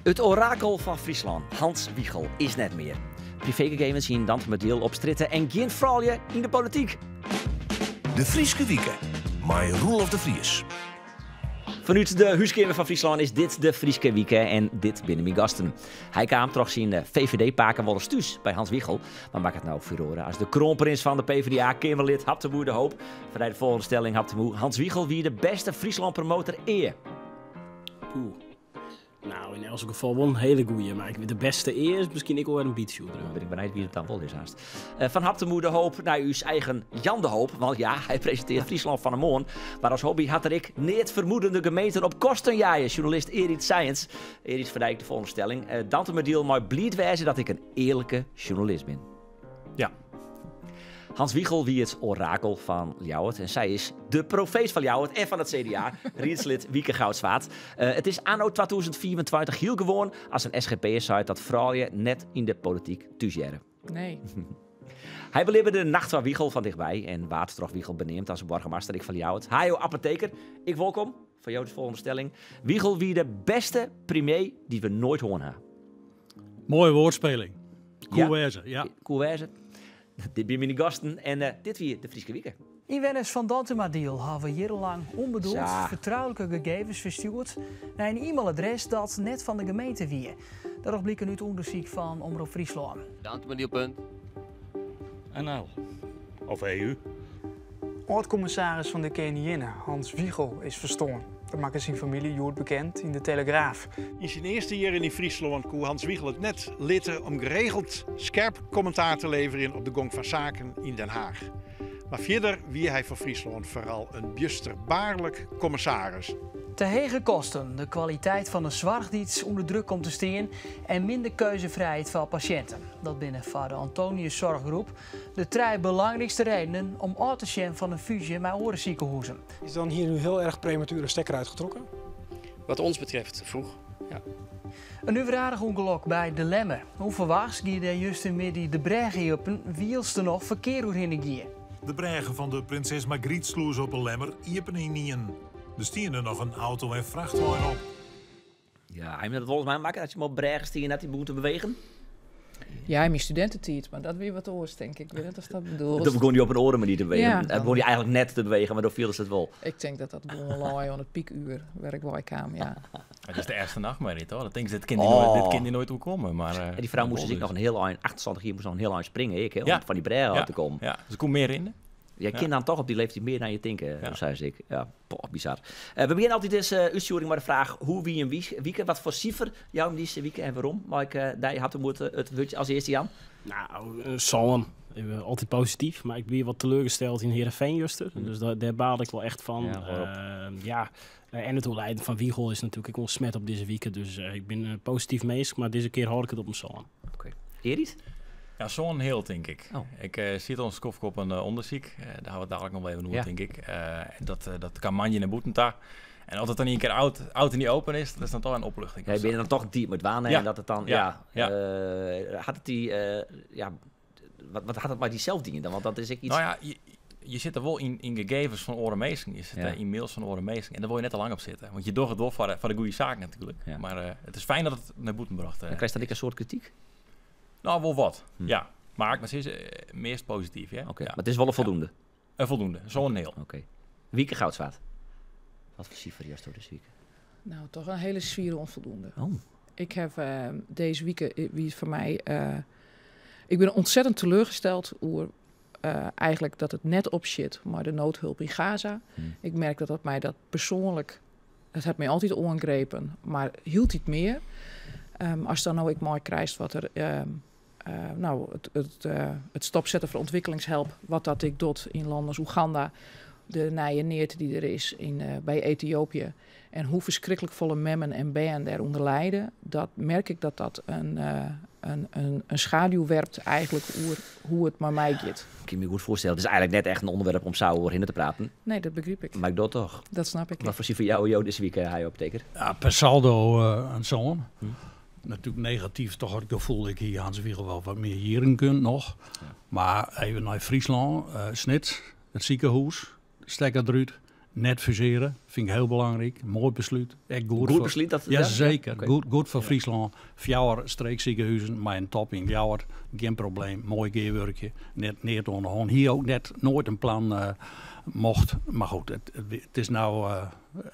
It orakel fan Fryslân, Hans Wiegel, is net mear. Privégegevens yn Dantumadiel op strjitte en gjin froulju yn de polityk. De Fryske Wike mei Roelof de Vries. Fanút de húskeamer fan Fryslân is dit de Fryske Wike en dit binne myn gasten. Hy kaam troch syn VVD-pake wolris thús by Hans Wiegel, mar makket no furoare as de kroanprins fan de PvdA, keamerlid Habtamu de Hoop. Foar dy de folgjende stelling, Habtamu. Hans Wiegel wie de bêste Fryslân-promotor ea. Poeh. Nou, yn elts gefal wol in hiele goeie, mar ik, de bêste ea is miskien ek wol wer in bytsje oerdreaun. Dan bin ik benijd wa't it dan wol is hast. Fan Habtamu de Hoop nei ús eigen Jan de Hoop, want ja, hy presintearret Fryslân fan 'e moarn. Mar as hobby hat er ek neat fermoedende gemeenten op kosten jeie. Sjoernalist Eric Sijens. Eric, foar dy de folgjende stelling. Dantumadiel mei bliid wêze dat ik in earlike sjoernalist bin. Ja. Hans Wiegel wie it orakel fan Ljouwert en sy is de profeet fan Ljouwert en fan it CDA, riedslid Wieke Goudzwaard. It is anno 2025 hiel gewoan as in SGP'er seit dat froulju net yn de polityk thús hearre. Nee. Hy belibbe de nacht fan Wiegel fan dichtby en waard troch Wiegel beneamd as boargemaster ek fan Ljouwert. Hayo Apotheker, ek wolkom. Foar jo de folgjende stelling. Wiegel wie de bêste premier dy't we noait hân ha. Moaie woardspeling. Koe wêze, ja. Koe wêze. Dit binne myn gasten en dit wie de Fryske Wike. Ynwenners fan Dantumadiel hawwe jierrenlang ûnbedoeld fertroulike gegevens ferstjoerd nei in e-mailadres dat net fan de gemeente wie. Dat docht bliken út ûndersyk fan Omrop Fryslân. Dantumadiel. NL of EU. Ald-kommissaris fan de Keninginne, Hans Wiegel, is ferstoarn. Dat makke syn famylje hjoed bekend yn de Telegraaf. Yn syn earste jierren yn Fryslân koe Hans Wiegel it net litte om geregeld skerp kommentaar te leverjen op de gong fan saken yn Den Haag. Mar fierder wie hy foar Fryslân foaral in bjusterbaarlik kommissaris. Te hege kosten, de kwaliteit fan de soarch dy't ûnder druk komt te stean en minder keuzefrijheid foar pasjinten. Dat binne foar de Antonius Zorggroep de trije belangrykste redenen om ôf te sjen fan in fúzje mei oare sikehûzen. Is dan hier nu heel erg prematuur de stekker uitgetrokken? Wat ons betreft vroeg, ja. In nuveraardich ûngelok by De Lemmer. Ûnferwachts gie dêr justermiddei de brêge iepen wylst der noch ferkear oerhinne gie. De brêge fan de Prinses Margrietslûs op 'e Lemmer iepene ynienen. Der stiene noch in auto en frachtwein op. Ja, hy dat wolris meimakke dat je op brêge stien dat dy begûn te bewegen? Ja, yn myn studintetiid, mar dat wie wat oars, tink ik. Ik wit net oftst dat bedoelst. Toen begûn dy op in oare manier te bewegen. Ja. Begûn dy eigentlik net te bewegen, mar doe fieldest it wol. Ik tink dat dat gewoan lei oan it pykuer wêr ik wei kaam, ja. It is de earste nachtmerrie, toch? Dan tinke se, dit kin dy noait, dit kin dy noait oerkomme. Mar, En dy frou moast dus ek noch in hiel ein, 78 jier, moast noch in hiel ein springe ek, hè, om fan dy brêge ôf te kommen. Ja, se koe mear rinne. Jij kin dan toch op dy leeftiid mear nei je tinke, sa is ik. Ja, poh, bizar. We begjinne altyd dizze útstjoering mei de fraach, hoe wie jim wike? Wat foar sifer jou jim dizze wike en wêrom? Mei ik dy Habtamu it wurd as earste jaan? Nou, sân. Ik ben altyd posityf, mar ik wie wat teleurgesteld yn Heerenveen juster. Dus dêr baalde ik wol echt fan. Ja, hoor op. Ja. En it oerlijen fan Wiegel is natuerlik ek wol smet op dizze wike. Dus ik bin in posityf minsk, mar dizze kear hâld ik it op in sân. Oké. Erik? Ja, sân heal, tink ik. Ik siet al in skoftke op in ûndersyk. Dêr hawwe we it dalik noch wol even oer, tink ik. En dat kaam moandei nei bûten ta. En as it dan ien kear out en open is, dat is dan toch in opluchting. Ja, je binne dan toch in tiid mei dwaande en dat it dan, ja, hat it dy, ja, wat hat it mei dysels dien dan? Want dat is ek iets. Nou ja, je sitte wol yn gegevens fan oare minsken. Je sitte yn mails fan oare minsken. En dêr wolle je net te lang op sitte. Want je dogge it wol foar de goede saak natuerlik. Mar it is fijn dat it nei bûten brocht En krijst dan ek in soart krityk? Nou, wol wat, ja. Mar ik moat sizze, meast posityf, ja. Oké, mar it is wol in foldoende? In foldoende, sân heal. Oké. Wieke Goudzwaard, wat foar sifer jousto dizze wike? Nou, toch in hiele swiere ûnfoldoende. Oh. Ik haw dizze wike, wie foar my, ik bin ontzettend teleurgesteld oer eigentlik dat it net opsjit mei de noodhulp yn Gaza. Ik merk dat dat my dat persoanlik, it hat my altyd oangrepen, mar hieltyd mear. Ast dan no ek meikrijst wat der, nou, it stopsetten fan ûntwikkelingshelp, wat dat ek docht yn lannen as Oeganda, de nije need dy't der is by Ethiopië en hoe ferskriklik folle memmen en bern dêrûnder lijde, dat merk ik dat dat in schaduw werpt eigentlik oer hoe it mei my giet. Ik kin my goed foarstelle. It is eigentlik net echt in ûnderwerp om sa oerhinne te praten. Nee, dat begryp ik. Mar ik doch it toch. Dat snap ik. Wat foar sifer jouwe jo dizze wike, Hayo Apotheker? Ja, per saldo in sân. Natuerlik negatyf toch it gefoel, ik hie Hans Wiegel wol wat mear jierren gund noch. Mar even nei Fryslân, Snits, it sikehûs, stekker derút. Net fuseren, vind ik heel belangrijk. Mooi besluit. Echt goed. Goed besluit? Dat, ja, zeker. Goed, goed voor Friesland. Fjouwer streekziekenhuizen, maar een top in Ljouwert. Geen probleem. Mooi gearwurkje. Net neer onder de Hier ook net nooit een plan mocht. Maar goed, het is nou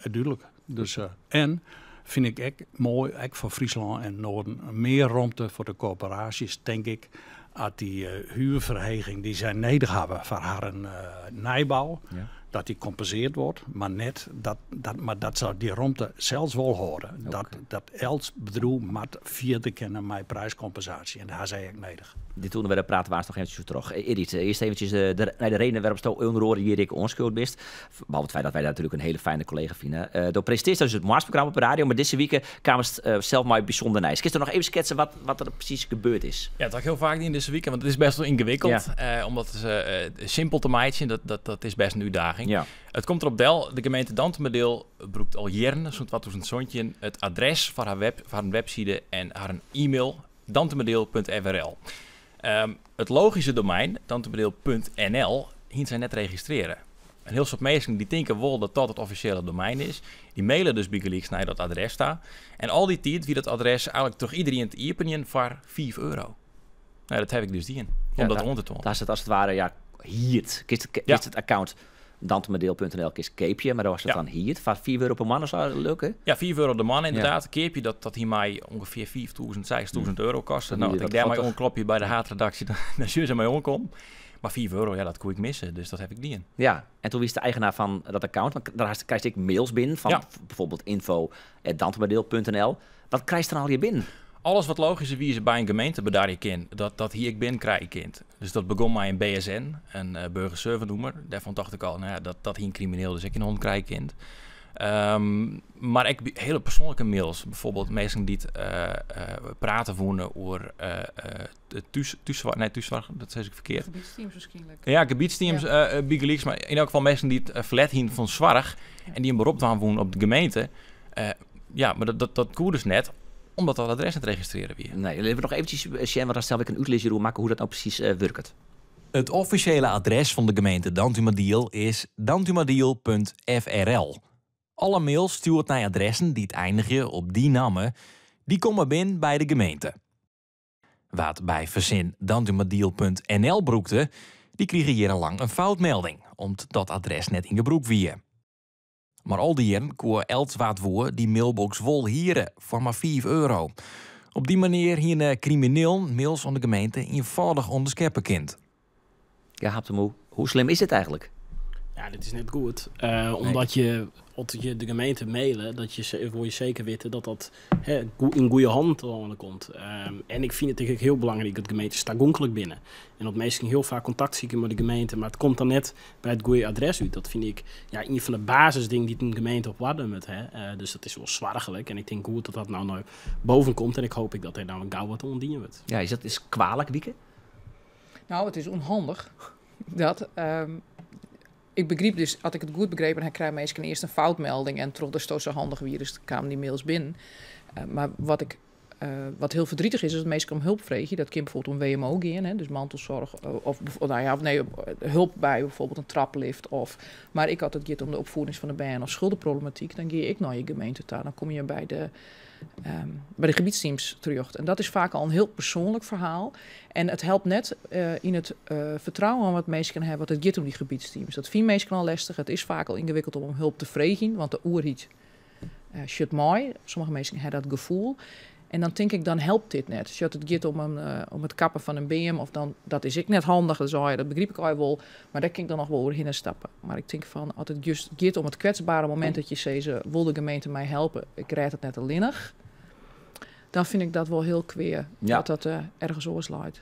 duidelijk. Dus, en vind ik echt mooi, ook voor Friesland en Noorden, meer ruimte voor de corporaties, denk ik. Dat die huurverheging die zij nodig hebben voor haar nijbouw, dat die compenseerd wordt, maar net dat, dat, maar dat zou die ruimte zelfs wel horen. Dat elk bedrijf moet vierde kennen met prijscompensatie. En daar zei ik nodig. Dit toen we praten was nog eventjes terug. Edith, eerst eventjes naar de reden waarop sto onder hier ik onschuld bist. Behalve het feit dat wij daar natuurlijk een hele fijne collega vinden. Door presenteert dus het Marsprogramma op de radio, maar deze week kwam het zelf maar bijzonder nice. Kun je nog even schetsen wat er precies gebeurd is? Ja, dat had ik heel vaak in deze week, want het is best wel ingewikkeld. Omdat het simpel te maken, dat is best een uitdaging. Het komt erop del, de gemeente Dantumadiel broekt al jaren, zo'n 2000 het adres van haar web, van haar website en haar e-mail dantumadiel.frl. Het logische domein, dantumadiel.nl, hier zijn net registreren. Een heel soort mensen die denken wel dat dat het officiële domein is, die mailen dus bygelyks naar dat adres daar. En al die tijd wie dat adres eigenlijk toch iedereen te iepenen voor 5 euro. Nou, dat heb ik dus die in, om dat rond te tonen. Daar is het als het ware, ja, hier. Kist het account dantumadiel.nl is keepje, maar daar was het dan hier. Van 4 euro per man of zo, leuk hè? Ja, 4 euro de man inderdaad. Keepje dat hier mij ongeveer 4.000, 6.000 euro kost. Dat Nou, is als ik wat daar maar grappig. omklopje bij de haatredactie, dan zullen ze mij omkomen. Maar 4 euro, ja, dat kon ik missen, dus dat heb ik niet in. Ja, en toen wist de eigenaar van dat account, want daar krijg ik mails binnen van bijvoorbeeld info@dantumadiel.nl. Wat krijg je dan al hier binnen? Alles wat logische wie ze bij een gemeente bedaar kind, dat hier ik ben, krijg ik kind. Dus dat begon mij een BSN, een burgerservice-noemer. Daarvan dacht ik al, nou ja, dat hier een crimineel, dus ik een hond krijg kind. Maar ik hele persoonlijke mails, bijvoorbeeld mensen die het praten wonen over de thuiszorg, nee, thuiszorg, dat zeg ik verkeerd. Gebiedsteams waarschijnlijk. Ja, gebiedsteams, bygelyks, maar in elk geval mensen die het verlet hien van zorg en die een beroep doen wonen op de gemeente. Ja, maar dat koer dus net, omdat dat adres niet registreren weer. Nee, laten we nog eventjes, Sjen, want dan stel ik een uitleg hoe maken hoe dat nou precies werkt. Het officiële adres van de gemeente Dantumadiel is dantumadiel punt F R L. Alle mails stuurt naar adressen die het eindigen op die namen, die komen binnen bij de gemeente. Wat bij verzin dantumadiel punt N L broekte, die kregen jarenlang een foutmelding, omdat dat adres net in gebruik wie. Maar al die jaren koer elts wat woer die mailbox wol hieren voor maar 5 euro. Op die manier hier een crimineel mails van de gemeente eenvoudig onderscheppen kind. Ja, Habtamu, hoe slim is dit eigenlijk? Ja, dit is net goed. Omdat je, als je de gemeente mailen, dat je wil je zeker weten dat dat, hè, in goede handen komt. En ik vind het eigenlijk heel belangrijk dat de gemeente stagonkelijk binnen. En dat mensen heel vaak contact zoeken met de gemeente, maar het komt dan net bij het goede adres uit. Dat vind ik, ja, een van de basisdingen die een gemeente op waarde moet. Hè. Dus dat is wel zwaargelijk. En ik denk goed dat dat nou naar boven komt. En ik hoop ik dat er nou een gauw wat ondienen wordt. Ja, is dat is kwalijk, Wieke? Nou, het is onhandig. Dat, ik begreep dus, had ik het goed begrepen, hij krijgt meestal eerst een foutmelding en trots de zo handig wie, dus kwamen die mails binnen. Maar wat heel verdrietig is, is dat meestal om hulp vragen. Dat kan bijvoorbeeld om WMO gaan, hè, dus mantelzorg, of nou ja, of nee, hulp bij bijvoorbeeld een traplift. Of, maar ik had het gaat om de opvoeding van de BN of schuldenproblematiek, dan ga ik naar je gemeente daar. Dan kom je bij de gebiedsteams terug. En dat is vaak al een heel persoonlijk verhaal. En het helpt net in het vertrouwen wat mensen kunnen hebben, wat het gaat om die gebiedsteams. Dat vinden mensen al lastig. Het is vaak al ingewikkeld om hulp te vragen, want de oerhiet shit mooi. Sommige mensen hebben dat gevoel. En dan denk ik, dan helpt dit net. Dus het gaat om het kappen van een BM, of dan, dat is ik net handig, dat, zou je, dat begrijp ik al wel. Maar daar kan ik dan nog wel overheen stappen. Maar ik denk van, als het juist gaat om het kwetsbare moment dat je zegt, ze wil de gemeente mij helpen, ik rijd het net alleenig. Dan vind ik dat wel heel kweer, dat dat ergens oorslaat.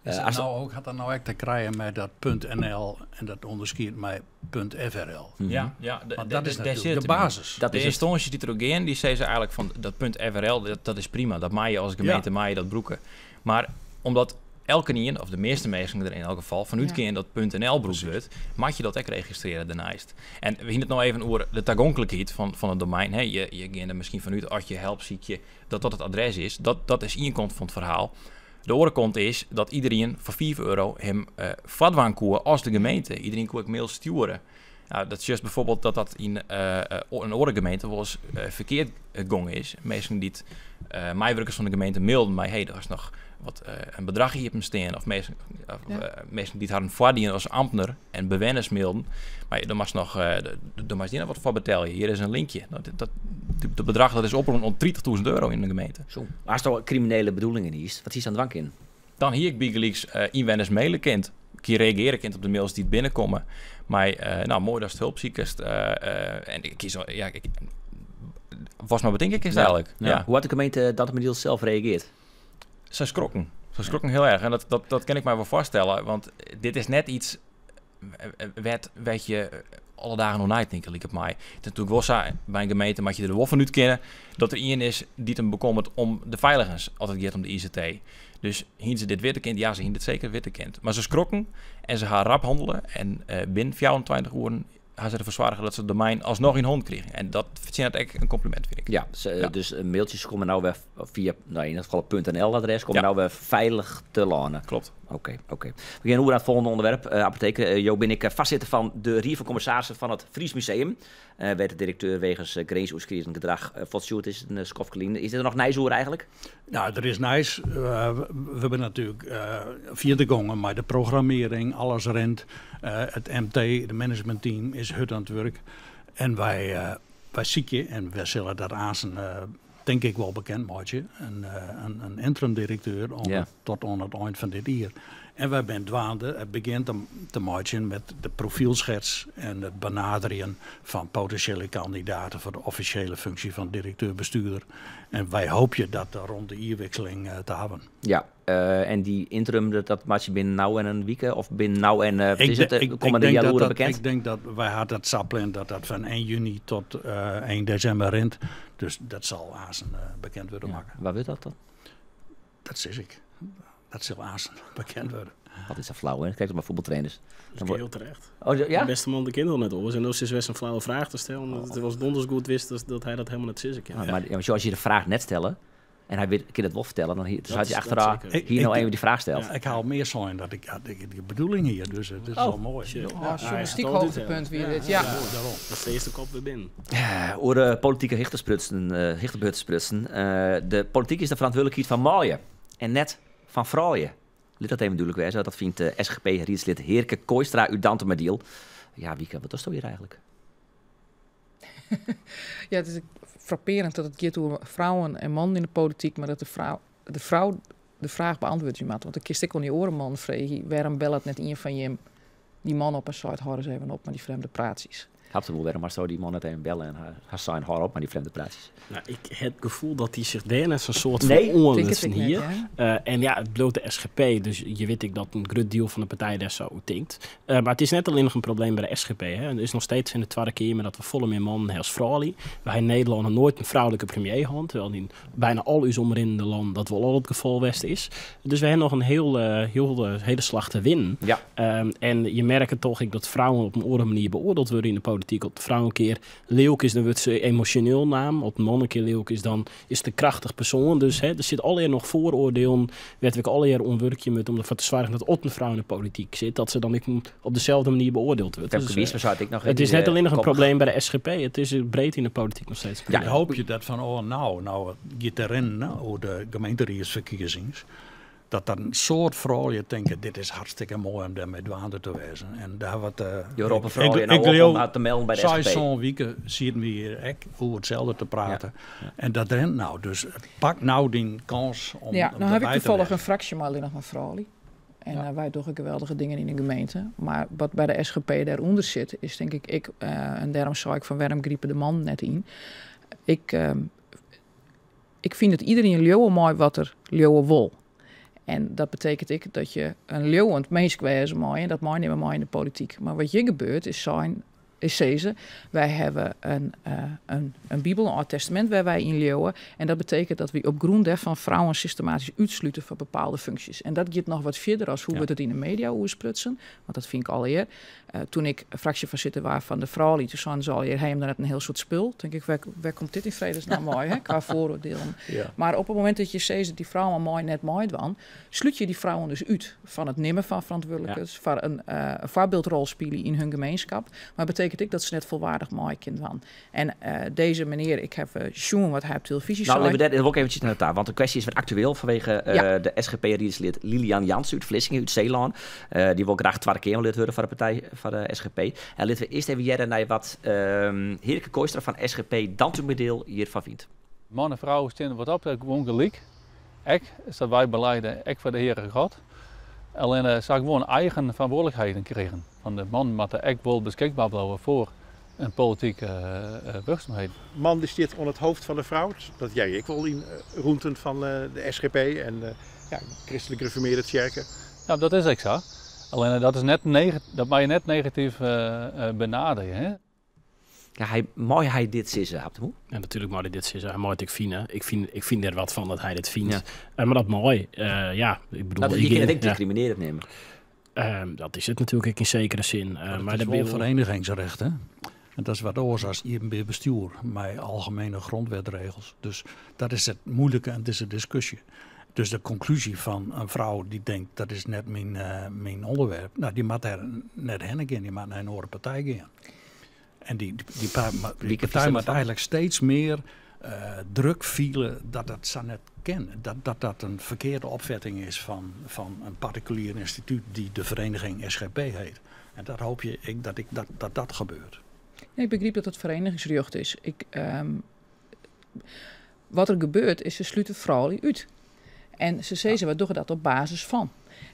Is dat nou ook, had dat nou echt te krijgen met dat punt N L en dat onderscheidt met punt F R L? Ja, ja, Want dat is daar natuurlijk zit de het in. basis. Dat De is het. instanties die er ook in, die zeggen ze eigenlijk van dat punt F R L, dat is prima. Dat maai je als gemeente, maai je dat broeken. Maar omdat elke nien, of de meeste mensen er in elk geval, vanuit keer dat punt N L broek wordt, mag je dat ook registreren daarnaast. En we zien het nou even over de toegankelijkheid van het domein. Hè, je gaat er misschien vanuit, als je helpt, zie je dat dat het adres is. Dat is één kant van het verhaal. De andere kant is dat iedereen voor 5 euro hem vatwaan koer als de gemeente. Iedereen kon ik mail sturen. Nou, dat is bijvoorbeeld dat dat in een andere gemeente wel eens verkeerd gong is. Mensen die het, meiwurkers van de gemeente mailden mij, hey, er is nog wat een bedrag hier op hem staan. Of mensen, of, mensen die het hadden voordien als ambtenaar en bewenners mailden. Maar dan mag nog, daar mag je nog wat voor betalen. Hier is een linkje. Dat bedrag dat is op rond 30.000 euro in de gemeente. Zo. Maar als er criminele bedoelingen is, wat is aan dwank in? Dan hier ik bijgelijks inwoners mailen kent. Ik reageren kent op de mails die binnenkomen. Maar nou, mooi dat het hulpziekers. En ik kies, ja, ik, was maar bedenk ik is eigenlijk. Ja. Hoe had de gemeente dat het zelf reageert? Ze schrokken. Ze schrokken heel erg. En dat kan ik mij wel voorstellen. Want dit is net iets weet je alle dagen nog niet, denk ik op mij. Het is natuurlijk wel zo, bij een gemeente moet je er wel van uit kennen dat er iemand is die het hem bekommert om de veiligheid als het gaat om de ICT. Dus hien ze dit witte kind, ja, ze hien dit zeker witte kind. Maar ze schrokken en ze gaan rap handelen en binnen 24 uur gaan ze ervoor zorgen dat ze het domein alsnog in hond kregen. En dat verdient echt een compliment, vind ik. Ja, dus mailtjes komen nou weer via, nou, in ieder geval het .nl-adres, komen nou weer veilig te lanen. Klopt. Oké. We gaan over naar het volgende onderwerp. Apotheker, Jo, ben ik vastzitter van de Rie van Commissarissen van het Fries Museum. Werd de directeur wegens grensoverschrijdend gedrag uh, is een skofkelien. Is er nog nijs eigenlijk? Nou, er is nijs. We hebben natuurlijk via de gongen, maar de programmering, alles rent. Het MT, de managementteam, is hut aan het werk. En wij zieken en wij zullen dat aan denk ik wel bekend maken. Een interim directeur tot aan het eind van dit jaar. En wij zijn dwaande, het begint te maken met de profielschets en het benaderen van potentiële kandidaten voor de officiële functie van directeur-bestuurder. En wij hopen dat rond de jaarwisseling te hebben. Ja, en die interim, dat maak je binnen nou en een week of binnen nou en is het, komen de jaloeren bekend? Ik denk dat wij hadden het saplan dat van 1 juni tot 1 december rent. Dus dat zal aan bekend worden maken. Waar wil dat dan? Dat is ik. Dat zal aan bekend worden. Wat is dat flauw, hè? Kijk maar voetbaltrainers. Dat is heel terecht. Oh, ja? De beste man de kinderen net op. En dat is best een flauwe vraag te stellen. Omdat het was donders goed wist dat hij dat helemaal net zissen kan. Ja, maar, ja, maar als je de vraag net stellen en hij weet, kan het wel vertellen, dan hier, dus had je achteraf hier nou even die vraag stelt. Ja, ik haal meer zijn dat ik de bedoeling hier, dus het is wel mooi. Ja, journalistiek hoogtepunt weer dit. Ja. Daarom. Dat is de eerste kop weer binnen. Oor de politieke hichtersprutsen. De politiek is de verantwoordelijkheid van Malië en net van vrouwen. Liet dat even duidelijk wezen. Dat vindt SGP-rietslid Heerke Kooistra uit Dantumadiel. Ja, Wieke, wat is dat hier eigenlijk? Ja, het is frapperend dat het gaat over vrouwen en mannen in de politiek, maar dat de vrouw de vraag beantwoordt je maat. Want ik kist ik al die oren man vreeg, waarom bel het net een van je die man op een site houden ze even op, maar die vreemde praatjes. Had ze wel waarom maar zo die man net even bellen en haar zijn haar op, maar die vreemde praatjes. Nou, ik heb het gevoel dat hij zich daar net zo'n soort van onrust hier. En ja, het blote SGP, dus je weet ik dat een groot deel van de partij daar zo denkt. Maar het is net alleen nog een probleem bij de SGP. Hè. Er is nog steeds in de Tweede Kamer dat we volle meer mannen als vrouwen. Wij in Nederland nog nooit een vrouwelijke premier hadden, terwijl in bijna al uw omringende landen dat wel al het geval west is. Dus we hebben nog een hele slag te winnen. Ja. En je merkt het toch ik, dat vrouwen op een andere manier beoordeeld worden in de politiek. Op de vrouw een keer leeuwk is, dan wordt ze emotioneel naam. Op de man een keer leeuwk is, dan is het een krachtig persoon. Dus hè, er zit alweer nog vooroordelen. Werd ik alweer onwerkje met om ervoor te zorgen dat op een vrouw in de politiek zit, dat ze dan niet op dezelfde manier beoordeeld wordt. Dus, zou ik nog het is net alleen nog een probleem bij de SGP. Het is breed in de politiek nog steeds. Ja, hoop je dat van oh nou gaat erin over de gemeenteraadsverkiezingen. Dat dat een soort vrouwen denken, dit is hartstikke mooi om daarmee dwaande te wezen. En daar wat... Je roept vrouwen nou op om te melden bij de SGP. Zo'n weken ziet me hier echt over hetzelfde te praten. Ja. Ja. En dat rent nou. Dus pak nou die kans om Ja, om nou heb ik toevallig een fractie, maar alleen nog maar vrouwen. En wij doen geweldige dingen in de gemeente. Maar wat bij de SGP daaronder zit, is denk ik... en daarom zou ik van waarom griepen de man net in. Ik vind dat iedereen leeuwen mooi wat er leeuwen wol. En dat betekent ik dat je een leeuwend mens wezen mooi en dat mooi niet meer mooi in de politiek. Maar wat hier gebeurt is zijn is deze. Wij hebben een Bijbel, een Oud Testament waar wij in leeuwen. En dat betekent dat we op grond daarvan vrouwen systematisch uitsluiten van bepaalde functies. En dat gaat nog wat verder als hoe we het in de media oersprutsen. Want dat vind ik al eer. Toen ik fractievoorzitter was van de vrouwen, toen zeiden ze al eer, hij heeft net een heel soort spul. Toen denk ik, waar komt dit in vredesnaam mooi, hè, qua vooroordelen. Ja. Maar op het moment dat je zegt dat die vrouwen mooi net mooi dwan, sluit je die vrouwen dus uit van het nemen van verantwoordelijkheid, van een voorbeeldrol spelen in hun gemeenschap. Maar betekent betekent ik dat se net folwaardich mei kin dwaan. En deze menear, ik haw sjoen wat hy op telefyzje Nou, sei. litte we dêr wol ik eventsjes nei ta, want de kwestje is wer aktueel fanwege Ja. de SGP-riedslid Lilian Jansen út Vlissingen, út Seelân. Dy wol graach Twadde Keamerlid wurde foar de partij foar de SGP. En litte we earst even hearre nei wat Heerke Kooistra fan SGP Dantumadiel hjirfan fynt. Man en frou steane wat dat betreft gewoan gelyk. Ek, sa't wy belije, ek foar de Heare God. Allinne se ha gewoan eigen ferantwurdlikheden krigen. Want de man moat ek wol beskikber bliuwe foar in politike wurksumheid. Man die stiet oan it hoofd fan de frou. Dat hear ik wol yn rûnten fan de SGP en ja, Kristlik Gereformearde Tsjerke. Ja, dat is ek sa. Allinne dat is net dat mei je net negatyf benaderje. Hè? Ja, hy, mei hy dit sizze, Habtamu? Ja, natuerlik mei hy dit sizze. Hy mei it ek fine. Ik fyn der wat fan dat hy dit fynt. Ja. Maar dat mei. Ja, ik bedoel, Nou, ik je kin it ja. ek diskriminearjend neame. Dat is it natuerlik ek yn sekere sin. Maar Maar it is de wol bil- ferenigingsrecht, hè? En dat is wat oars as iepenbier bestjoer mei algemiene grondwetregels. Dus dat is it muoilike yn dizze diskusje. Dus de konklúzje fan in frou dy't tinkt dat is net myn ûnderwerp, nou, dy moat dêr net hinne gean, dy moat nei in oare partij gean. En die Wieke partij Visser moat van- eigenlik steeds mear druk fiele dat dat sa net kin. Dat dat in ferkearde opfetting is fan in partikulier ynstitút dy't de vereniging SGP hjit. En dat hoopje ik dat dat gebeurt. Nee, ik begryp dat it ferenigingsrjocht is. Wat der gebeurt is, se slute froulju út. En se sizze, we dogge dat op basis fan.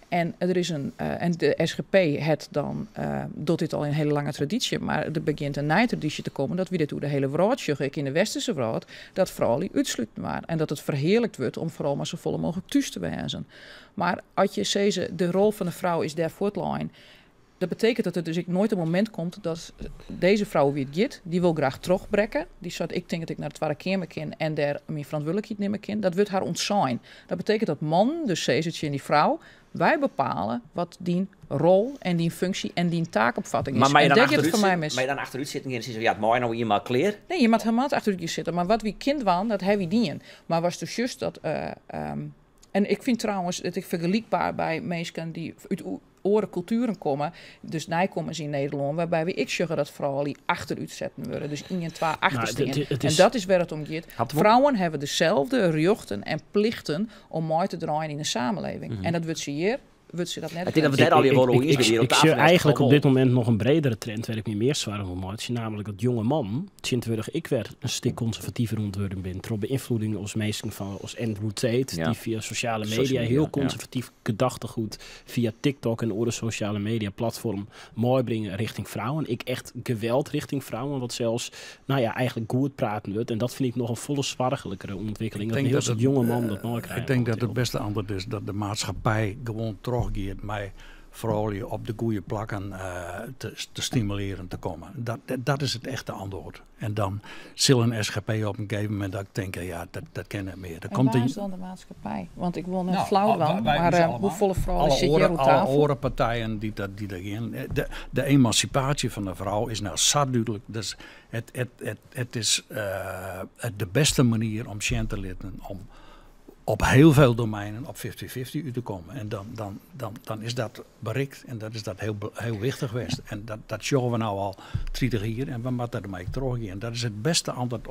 En er is in, en de SGP hat dan, docht dit al in hiele lange tradysje, mar der begjint in nije tradysje te kommen dat wy dit oer de hiele wrâld sjogge, ek yn de westerske wrâld, dat froulju útsluten waarden. En dat it ferhearlikt wurdt om foaral mar safolle mooglik thús te wêzen. Mar as je sizze, de rol fan de frou is dêr fuortlein, dat betekent dat der dus ek noait in momint komt dat dizze frou wêr't it giet, dy wol graach trochbrekke. Dy seit, ik tink dat ik nei de Twadde Keamer kin en dêr myn ferantwurdlikheid nimme kin. Dat wurdt har ûntsein. Dat betekent dat mannen dus sizze tsjin dy frou, wy bepale wat dyn rol en dyn funksje en dyn taakopfatting is. Maar mei je En dan dêr giet it achterút foar my sit- mis. mei je dan achterút sitten gean en sizze, ja, it mei no ienmaal klear? Nee, je moat helemaal net achterút gean sitten. Mar wat wy kinne dwaan, dat ha wy dien. Mar watsto sjochst dat, en ik fyn trouwens it ek fergelykber by minsken dy't út oare kultueren komme, dus nijkommers yn Nederlân, wêrby wy ek sjogge dat froulju achterút setten wurde. Dus 1 en 2 achter stean. Het En is dat is wêr't it om giet. Had het Frouwen hawwe deselde rjochten en plichten om mei te draaien yn de samenleving. En dat wurdt se hjir, wurdt se dat net Ik denk dat we gunt. daar al wel eens weer op Ik tafel zie hebben. eigenlijk op Gewoon dit moment nog een bredere trend waar ik me meer zwaar om maak. Namelijk dat jonge man, tsjintwurdich ik werd een stik conservatiever ontworden ben. Door beïnvloeding als meesten van als Andrew Tate, die via sociale Social media media, heel ja. conservatief gedachtegoed via TikTok en andere sociale media platform mooi brengen richting vrouwen. Ik echt geweld richting vrouwen, wat zelfs, nou ja, eigenlijk goed praten wordt. En dat vind ik nog een volle zwaargelijkere ontwikkeling. Ik Dat denk een heel dat soort het, jonge man dat mooi krijgt. Ik denk dat het beste antwoord is dat de maatschappij gewoon teruggaat met vrouwen op de goede plakken te stimuleren te komen. Dat is het echte antwoord. En dan zal een SGP op een gegeven moment ook denken, ja, dat ken ik meer. Dat En komt waar in is dan de maatschappij? Want ik wil net Nou, flauw wel, wij maar, dus allemaal. hoefolle vrouwen Alle zit hier op alle tafel? orenpartijen die daarin. De emancipatie van de vrouw is nou zo duidelijk. Dus het is de beste manier om sjen te litten, om op heel veel domeinen op 50-50 uit te komen. En dan is dat bereikt en dat is dat heel heel wichtich geweest. En dat zien we nou al 30 jaar en we moeten ermee teruggaan. Dat is het beste antwoord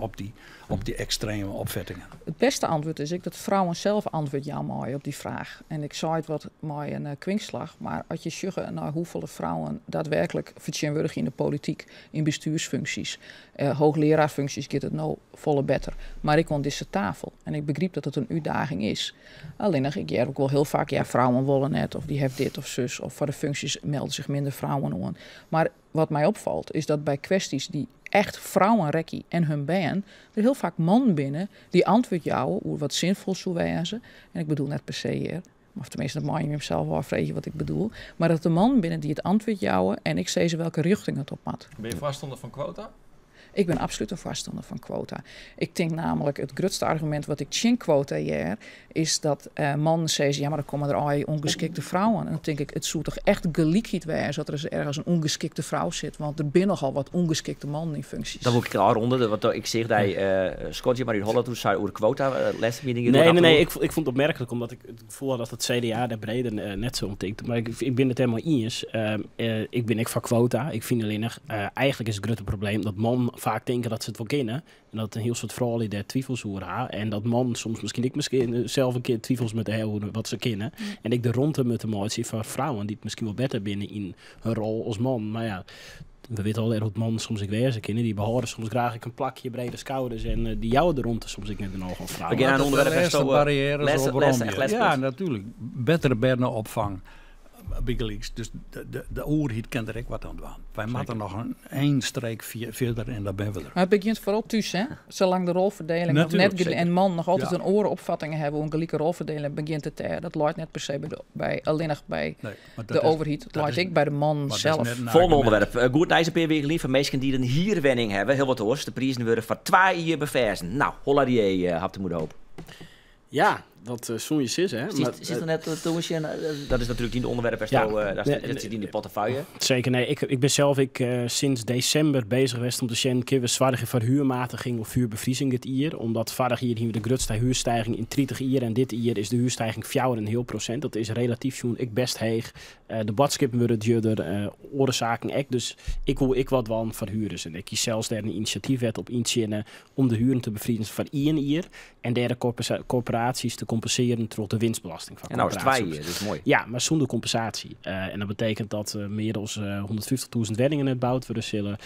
op die extreme opvattingen. Het beste antwoord is ik dat vrouwen zelf antwoord jou mooi op die vraag. En ik zei het wat mooi een kwinkslag, maar als je sjugge naar hoeveel vrouwen daadwerkelijk vertegenwoordigen in de politiek, in bestuursfuncties, hoogleraarfuncties, gaat het nou volle beter. Maar ik kon deze tafel en ik begreep dat het een uitdaging is. Alleen nog, ik hoor ook wel heel vaak, ja, vrouwen willen net, of die heeft dit of zus, of voor de functies melden zich minder vrouwen aan. Maar wat mij opvalt, is dat bij kwesties die echt vrouwen rekkie en hun band, er heel vaak mannen binnen die antwoord jou hoe wat zinvol zou wezen. En ik bedoel net per se hier, of tenminste, dat mag je hem zelf wel afvregen wat ik bedoel. Maar dat de man binnen die het antwoord jouwen en ik zei ze welke richting het op moet. Ben je voorstander van quota? Ik bin absolút in foarstanner fan kwota. Ik tink namelijk it grutste argumint wat ik tsjin kwota hear, is dat mannen sizze, ja mar dan komme der allegear ûngeskikte frouwen. En dan tink ik, it soe toch echt gelykheid wêze as der ris ergens in ûngeskikte frou sit, want der binne nochal wat ûngeskikte mannen yn funksjes. Dan wol ik ôfrûnje, want ik seach dy skodzjen mar út Holland toen sei oer kwota, lêste miening. Nee, nee, nee, ik fûn it opmerklik omdat ik it gefoel had dat it CDA dêr breder net sa om tinkt. Mar ik bin it dêr mei iens. Ik bin ek foar kwota. Ik fyn allinnich, eigentlik is it grutte probleem dat mannen faak tinke dat se it wol kinne. En dat in hiel soad froulju dêr twivels oer ha. En dat mannen soms miskien ek miskien sels in kear twivels moatte ha oer wat se kinne. En ek de romte moatte meitsje foar frouwen dy't miskien wol better binne yn hun rol as man. Mar ja, we witte allegear hoe't mannen soms ek wêze kinne. Dy behâlde soms graach ek in plakje, brede skouders. En dy jouwe de romte soms ek net genôch oan frouwen. We gean nei in ûnderwerp De lêste barriêres opromje. Ja, natuerlik. Bettere berneopfang. Bygelyks, dus de oerheid kin der ek wat oan dwaan. Wy moatte noch in streek fierder en dan binne we der. Mar it begjint foaral thús, hè? Salang de rolferdeling noch net en mannen noch altyd in oare opfatting hawwe oer in gelike rolferdeling, begjint it dêr. Dat leit net per se by allinnich by de overheid, it leit ek by de mannen sels. Folgjende ûnderwerp. Goed nijs in pear wiken lyn foar minsken dy't in hierwenning hawwe. Hiel wat oars, de prizen wurde foar 2 jier befêsten. No, holladiee, Habtamu de Hoop. Ja, dat soene je sizze. Hè? Sit, sit er net te oersjen? Dat is natuerlik dyn ûnderwerp, ja. Dat sit yn de portefeuille. Zeker, nee. Ik ben zelf ik, sinds december bezig geweest om te sjen, kinne we soargje foar huurmatiging of huurbevriezing dit jier? Omdat foarich jier hiene we de grutste huurstijging yn 30 jier en dit jier is de huurstijging 4,5%. Dat is relatyf sjoen ek best heech. De boadskippen wurde djurder, oare saken ek. Dus ik woe ek wat dwaan foar huurders. En ik hie sels dêr in inisjatyfwet op yntsjinne om de huren te bevriezen foar ien jier en dêr de korporaties te kompensearjen troch de winstbelasting foar En nou is het korporaties. 2 jier, dat is moai. Ja, mar sûnder kompensaasje. En dat betekent dat mear as 150.000 wenningen net boud wurde sille,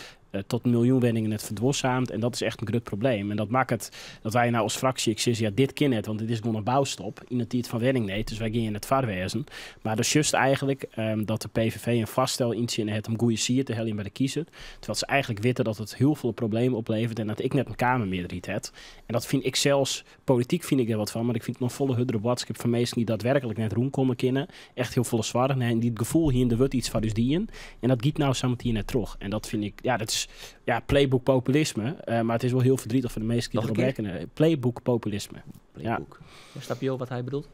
tot in miljoen wenningen net ferduorsaamd. En dat is echt in grut probleem. En dat makket dat wy no as fraksje ek sizze, ja, dit kin net, want dit is gewoan in boustop yn in tiid fan wenningneed, dus wy geane net foar wêzen. Mar dus just eigentlik dat de PVV in foarstel yntsjinne hat om goede sier te heljen by de kiezer, terwyl se eigentlik witte dat it hiel folle problemen opleveret en dat ek net in Kamermearderheid hat. En dat fyn ik sels, polityk fyn ik dêr wat fan, mar ik fyn it noch folle hurdere boadskip foar minsken dy't daadwerklik net rûnkomme kinne, echt hiel folle soargen ha en dy't it gefoel hiene der wurdt iets foar ús dien en dat giet no sametien net troch. En dat fyn ik, ja, dat is, ja, playbook populisme, mar it is wol hiel verdrietig foar de minsken dy't Noch derop in kear? rekkene. Playbook populisme. Ja. Playbook. Ja, snappe jo wat hy bedoelt?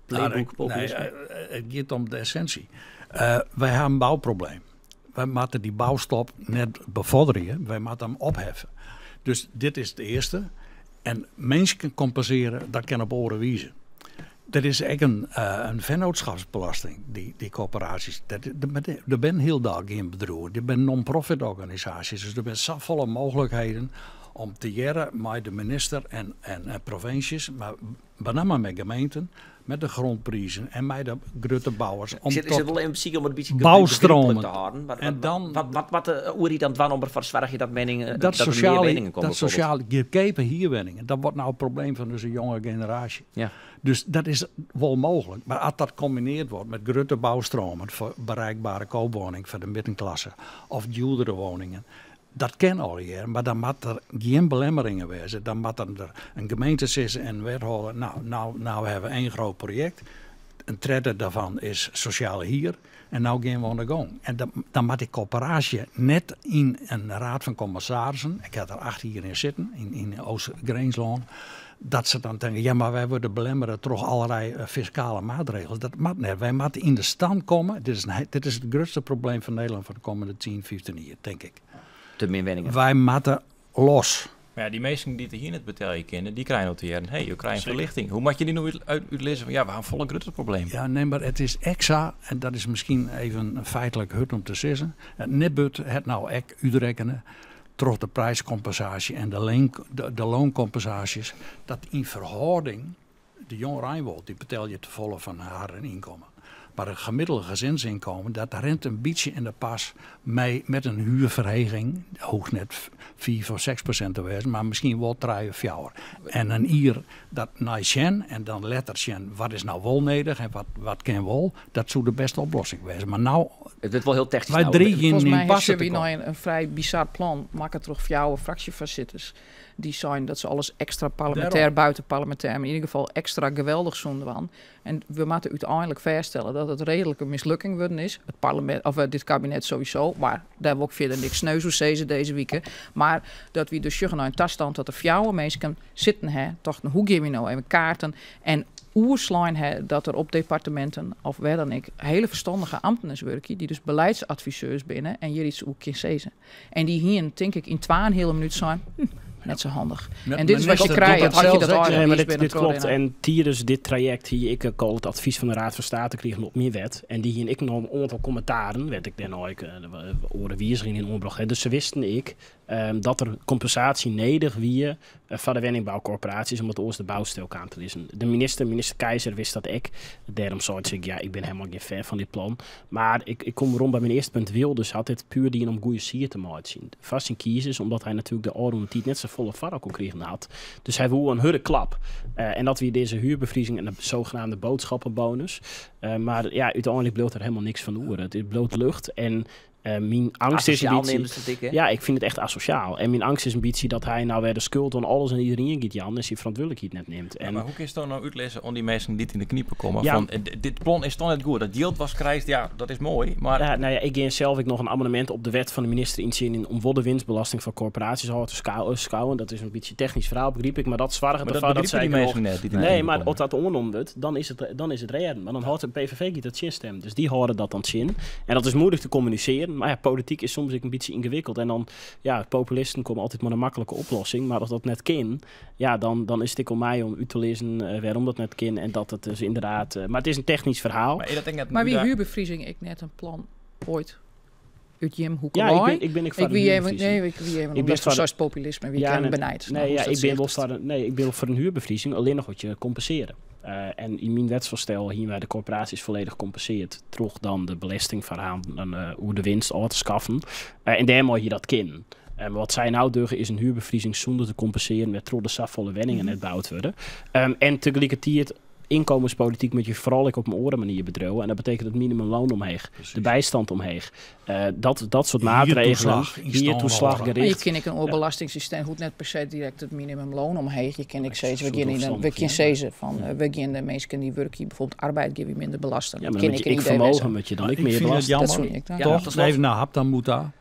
Playbook populisme? Nee, it giet om de essinsje. Wy ha in bouprobleem. Wy moatte dy boustop net befoarderje, wy moatte him opheffe. Dus dit is it earste. En minsken kompensearje, dat kin op oare wize. Der is ek in vennootschapsbelasting, dy korporaasjes. Der binne hielendal gjin bedriuwen, der binne non-profit organisaasjes. Dus der binne safolle mooglikheden om tegearre mei de minister en provinsjes, mar benammen mei gemeenten, met de grondprizen en mei de grutte bouwers. Om Sit, is tot it wol even besykje om it in bytsje bouwstromen. begryplik te hâlden? Wat, En wat, dan wat, wat, wat de oerheid dan dwaan om derfoar te soargjen dat wenningen, dat dat der mear sosjale, wenningen komme dat bijvoorbeeld? sosjale goedkeape hierwenningen, dat wordt nou it probleem fan dizze jonge generaasje. Dus dat is wol mooglik. Mar as dat kombinearre wordt met grutte bouwstromen foar bereikbare koopwoning foar de middenklasse of djoerdere woningen, dat kin allegear, mar dan moat der gjin belemmeringen wêze. Dan moat der in gemeente sizze en in wethâlder, nou, nou, nou hawwe we één groot project. In tredde dêrfan is sosjale hier en nou gean we oan de gong. En dan moat dy korporaasje net yn in raad fan kommissarissen, ik ha der 8 jier yn sitten, yn Oost-Grinslân, dat se dan tinke, ja mar wy wurde belemmere troch allerlei fiskale maatregels. Dat moat net. Wy moatte yn de stand komme. Dit is it grutste probleem fan Nederlân foar de kommende 10, 15 jier, tink ik. Te min wenningen. Wy moatte los. Mar ja, dy minsken dy't de hier net betelje kinne, dy krije no te hearren, hey, jo krije in ferlichting. Hoe moat je dy no útlizze fan, ja, we ha in folle grutter probleem. Ja, nee, mar it is ek sa, en dat is miskien even feitlik hurd om te sizzen, it Nibud hat no ek útrekkene troch de prijskompensaasje en de loonkompensaasjes, dat yn ferhâlding de jongerein wol, dy betelje tefolle fan harren ynkommen. Mar it gemiddelde gezinsinkomen, dat rint in bytsje yn de pas mei met in huurferheging, hoecht net 5 of 6% te wêzen, mar miskien wol 3 of 4. En in jier dat nei sjen en dan letter sjen wat is nou wol nedich en wat kin wol, dat soe de bêste oplossing wêze. Mar nou, It wurdt wol hiel technysk wy no. driigje Folgens yn my passe sjogge te wy kommen. nei in frij bizar plan makke troch fjouwer fraksjefoarsitters. Die zijn dat ze alles extra parlementair, buitenparlementair, maar in ieder geval extra geweldig zo'n dwan. En we moeten uiteindelijk vaststellen dat het redelijk een mislukking worden is. Het parlement, of dit kabinet sowieso, maar daar wordt verder niks sneus hoe deze week. Maar dat we dus sjuggen naar een taststand dat er fjouwe mensen zitten, hè, toch hoe geef je nou even kaarten en oerslijn hè, dat er op departementen of waar dan ik hele verstandige ambtenaren werken die dus beleidsadviseurs binnen en hier iets hoe kunnen. En die hier denk ik in 2,5 minuut zijn. Net zo handig. Ja, En dit is maar wat je net dat krijgt. doet Had je dat dat zelfs, al hè? Nee, maar eens dit, binnen dit klopt. corona. En tijdens dit traject hier ik ook al het advies van de Raad van State kreeg op mijn wet. En die hier ik nog een aantal commentaren, werd ik daarna ik, oren wierzing in ombracht. Hè. Dus ze wisten ik dat er compensatie nedig wie van de woningbouwcorporaties om het oors de bouwstel aan te lezen. De minister Keizer wist dat ik. Daarom zei ik, ja, ik ben helemaal geen fan van dit plan. Maar ik kom rond bij mijn eerste punt. Wilders had dit puur die om goede sier te maken zien. Vast in kiezers, omdat hij natuurlijk de oude tijd net zo volle vark kon kregen had. Dus hij wil een hurre klap. En dat weer deze huurbevriezing en de zogenaamde boodschappenbonus. Maar ja, uiteindelijk bloot er helemaal niks van oren. Het is bloot lucht en mijn angst is een Asociaal beetje... nemen ze het dik, hè? Ja, ik vind het echt asociaal. En mijn angst is een beetje dat hij nou weer de schuld aan alles en iedereen giet, Jan, en zijn verantwoordelijkheid net neemt. Ja, En maar hoe kun je het nou uitlezen om die mensen die in de kniepen komen? Ja. Van, dit plan is toch net goed. Dat yield was krijgt, ja, dat is mooi, maar... Ja, nou ja, ik ging zelf ik nog een amendement op de wet van de minister inzien om de winstbelasting van corporaties al te schouwen. Dat is een beetje technisch verhaal, begreep ik. Maar dat zwaar Maar dat ervan dat begrijpen zij die nog mensen net, die in de Nee, kniepen maar komen. als dat ondernomen wordt, dan is het reden. Maar dan houdt de PVV niet dat zin-stem. Dus die houden dat dan zin. En dat is moeilijk te communiceren. Maar ja, politiek is soms ook een beetje ingewikkeld. En dan, ja, populisten komen altijd maar een makkelijke oplossing. Maar als dat net kan, ja, dan is het ik om mij om u te lezen waarom dat net kan. En dat het dus inderdaad... maar het is een technisch verhaal. Maar, dat net Maar wie daar- huurbevriezing, ik net een plan ooit uit Jim Hoek. Ja, ik ben ik voor Ik de wie even, huurbevriezing. nee, ik wie even, Ik omdat ben voor voor de- zo'n populisme, wie Ja, ken nee, benijd. Nee, Nou, ja, hoe is ik dat ben wel zicht? voor een, nee, ik ben wel voor een huurbevriezing, alleen nog wat je compenseren. En in mijn wetsvoorstel hier bij de corporaties volledig compenseert, terug dan de belasting van en hoe de winst al te schaffen. En daar moet je dat kin. Maar wat zij nou deugen is een huurbevriezing zonder te compenseren met trots de safvolle wenningen net bouwd worden. En tegelijkertijd inkomenspolitiek moet je vooral ook op een oren manier bedrijven. En dat betekent het minimumloon omheeg, de bijstand omheeg. Dat soort maatregelen. Huurtoeslag, Huurtoeslag instandhouden. Maar je gericht. kan ik een oorbelastingsysteem goed net per se direct het minimumloon omheeg. Je kan ik steeds, we soort gaan in een, we opstandig, kunnen ja. steeds van, we gaan de mensen die werken hier bijvoorbeeld arbeid geven minder belasten. Ja, maar dan Ken moet ik je een ik idee vermogen wezen. moet je dan ik Ik meer vind het belasten. jammer. Dat soort ik dan. Ja, Toch, tot slot. even naar Haptan moet daar.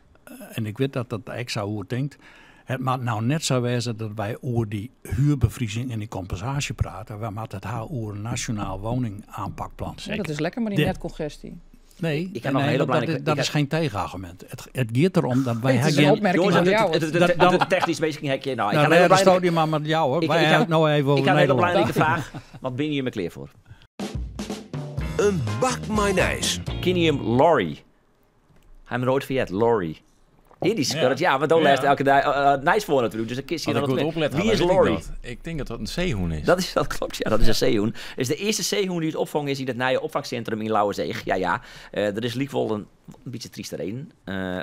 En ik weet dat dat extra hoe het denkt. Het maakt nou net zo wezen dat wij over die huurbevriezing en die compensatie praten. Wij maken het haar over een nationaal woningaanpakplan. Ja, dat is lekker, maar die netcongestie. Nee, Ik heb nog een nee, hele dat, belangrijke- is, dat ik is geen tegenargument. Het gaat erom dat wij Het is een geen- opmerking Jongens, van jou. het technisch bezig hekje. Nou, ik Nou, had een nee, hele dat stoot belangrijke, je maar met jou hoor. Ik- Wij ik hebben heb- het nou even ik over heb een hele Nederland. belangrijke vraag. Wat ben je me klaar voor? Een bak mayonaise. Kinium Laurie. Hij heeft nooit verjet, Laurie. Hier die schurkt, ja, want dan leest elke dag nice voor natuurlijk. Dus dan kies je Had ik dan goed wat opletten, Wie is dan weet ik Laurie? dat. Ik denk dat dat een zeehoen is. Dat klopt, ja, dat is een zeehoen. Het is de eerste zeehoen die het opvang is in het nieuwe opvangcentrum in Lauwerzeeg. Ja, ja. Er is liek wel een beetje trieste reden.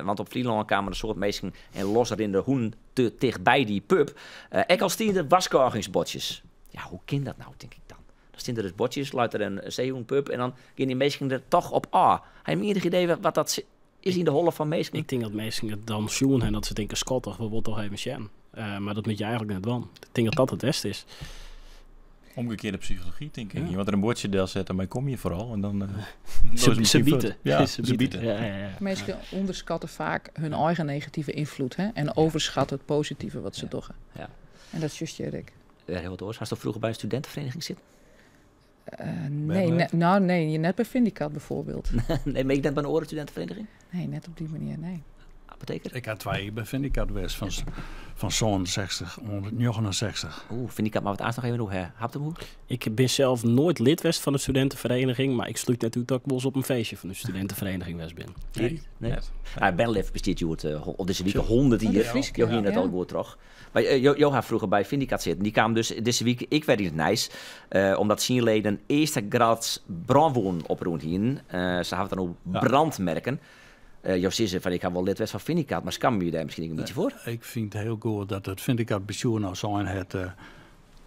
Want op Vlieland kwamen een soort mensen en losser in de hoen te dichtbij die pub. Ik al stien er waskargingsbotjes. Ja, hoe kan dat nou, denk ik dan? Dan staan er dus botjes, luidt er een zeehoenpub en dan gaan die mensen er toch op A. Hij heeft enig idee wat dat is in de holle van mensen. Ik denk dat mensen het dan zien en dat ze denken, schattig, we willen toch even zien. Maar dat moet je eigenlijk net doen. Ik denk dat dat het beste is. Omgekeerde psychologie, denk ik. Ja. Je moet er een bordje deel zetten, maar kom je vooral. En dan, Ze bieten. Ja, Ze ze bieten. bieten. Ja. Mensen onderschatten vaak hun eigen negatieve invloed, hè, en overschatten het positieve wat ze doen. Ja. En dat is juist, Erik. Ja, heel wat oors. Had je vroeger bij een studentenvereniging zitten? Nee, nou nee, je net bij Vindicat bijvoorbeeld. Nee, maar ik net bij een orenstudentenvereniging? Nee, net op die manier, nee. Apotheker? Ik had twee bij Vindicat West van zo'n 60, 169. Oeh, Vindicat, maar wat aanstaan nog even nog, hè? Hapt hem hoe? Ik ben zelf nooit lid geweest van de studentenvereniging, maar ik sluit net toe dat ik wel eens op een feestje van de studentenvereniging West ben. Nee. Nee. Net. Nou, Benlef besteedt je het op deze week 100 Oh, de hier. Frieske, Jo hier net ja. al goed terug. Maar Jo had vroeger bij Vindicat zitten. Die kwam dus deze week, ik werd in het Nijs, omdat leden eerste graads brandwoon oproepen hier. Ze hadden dan ook brandmerken. Jo zei van ik had wel lid geweest van Vindicat, maar skam je daar misschien een beetje voor? Ik vind het heel goed dat het Vindicat bestuur nou zo het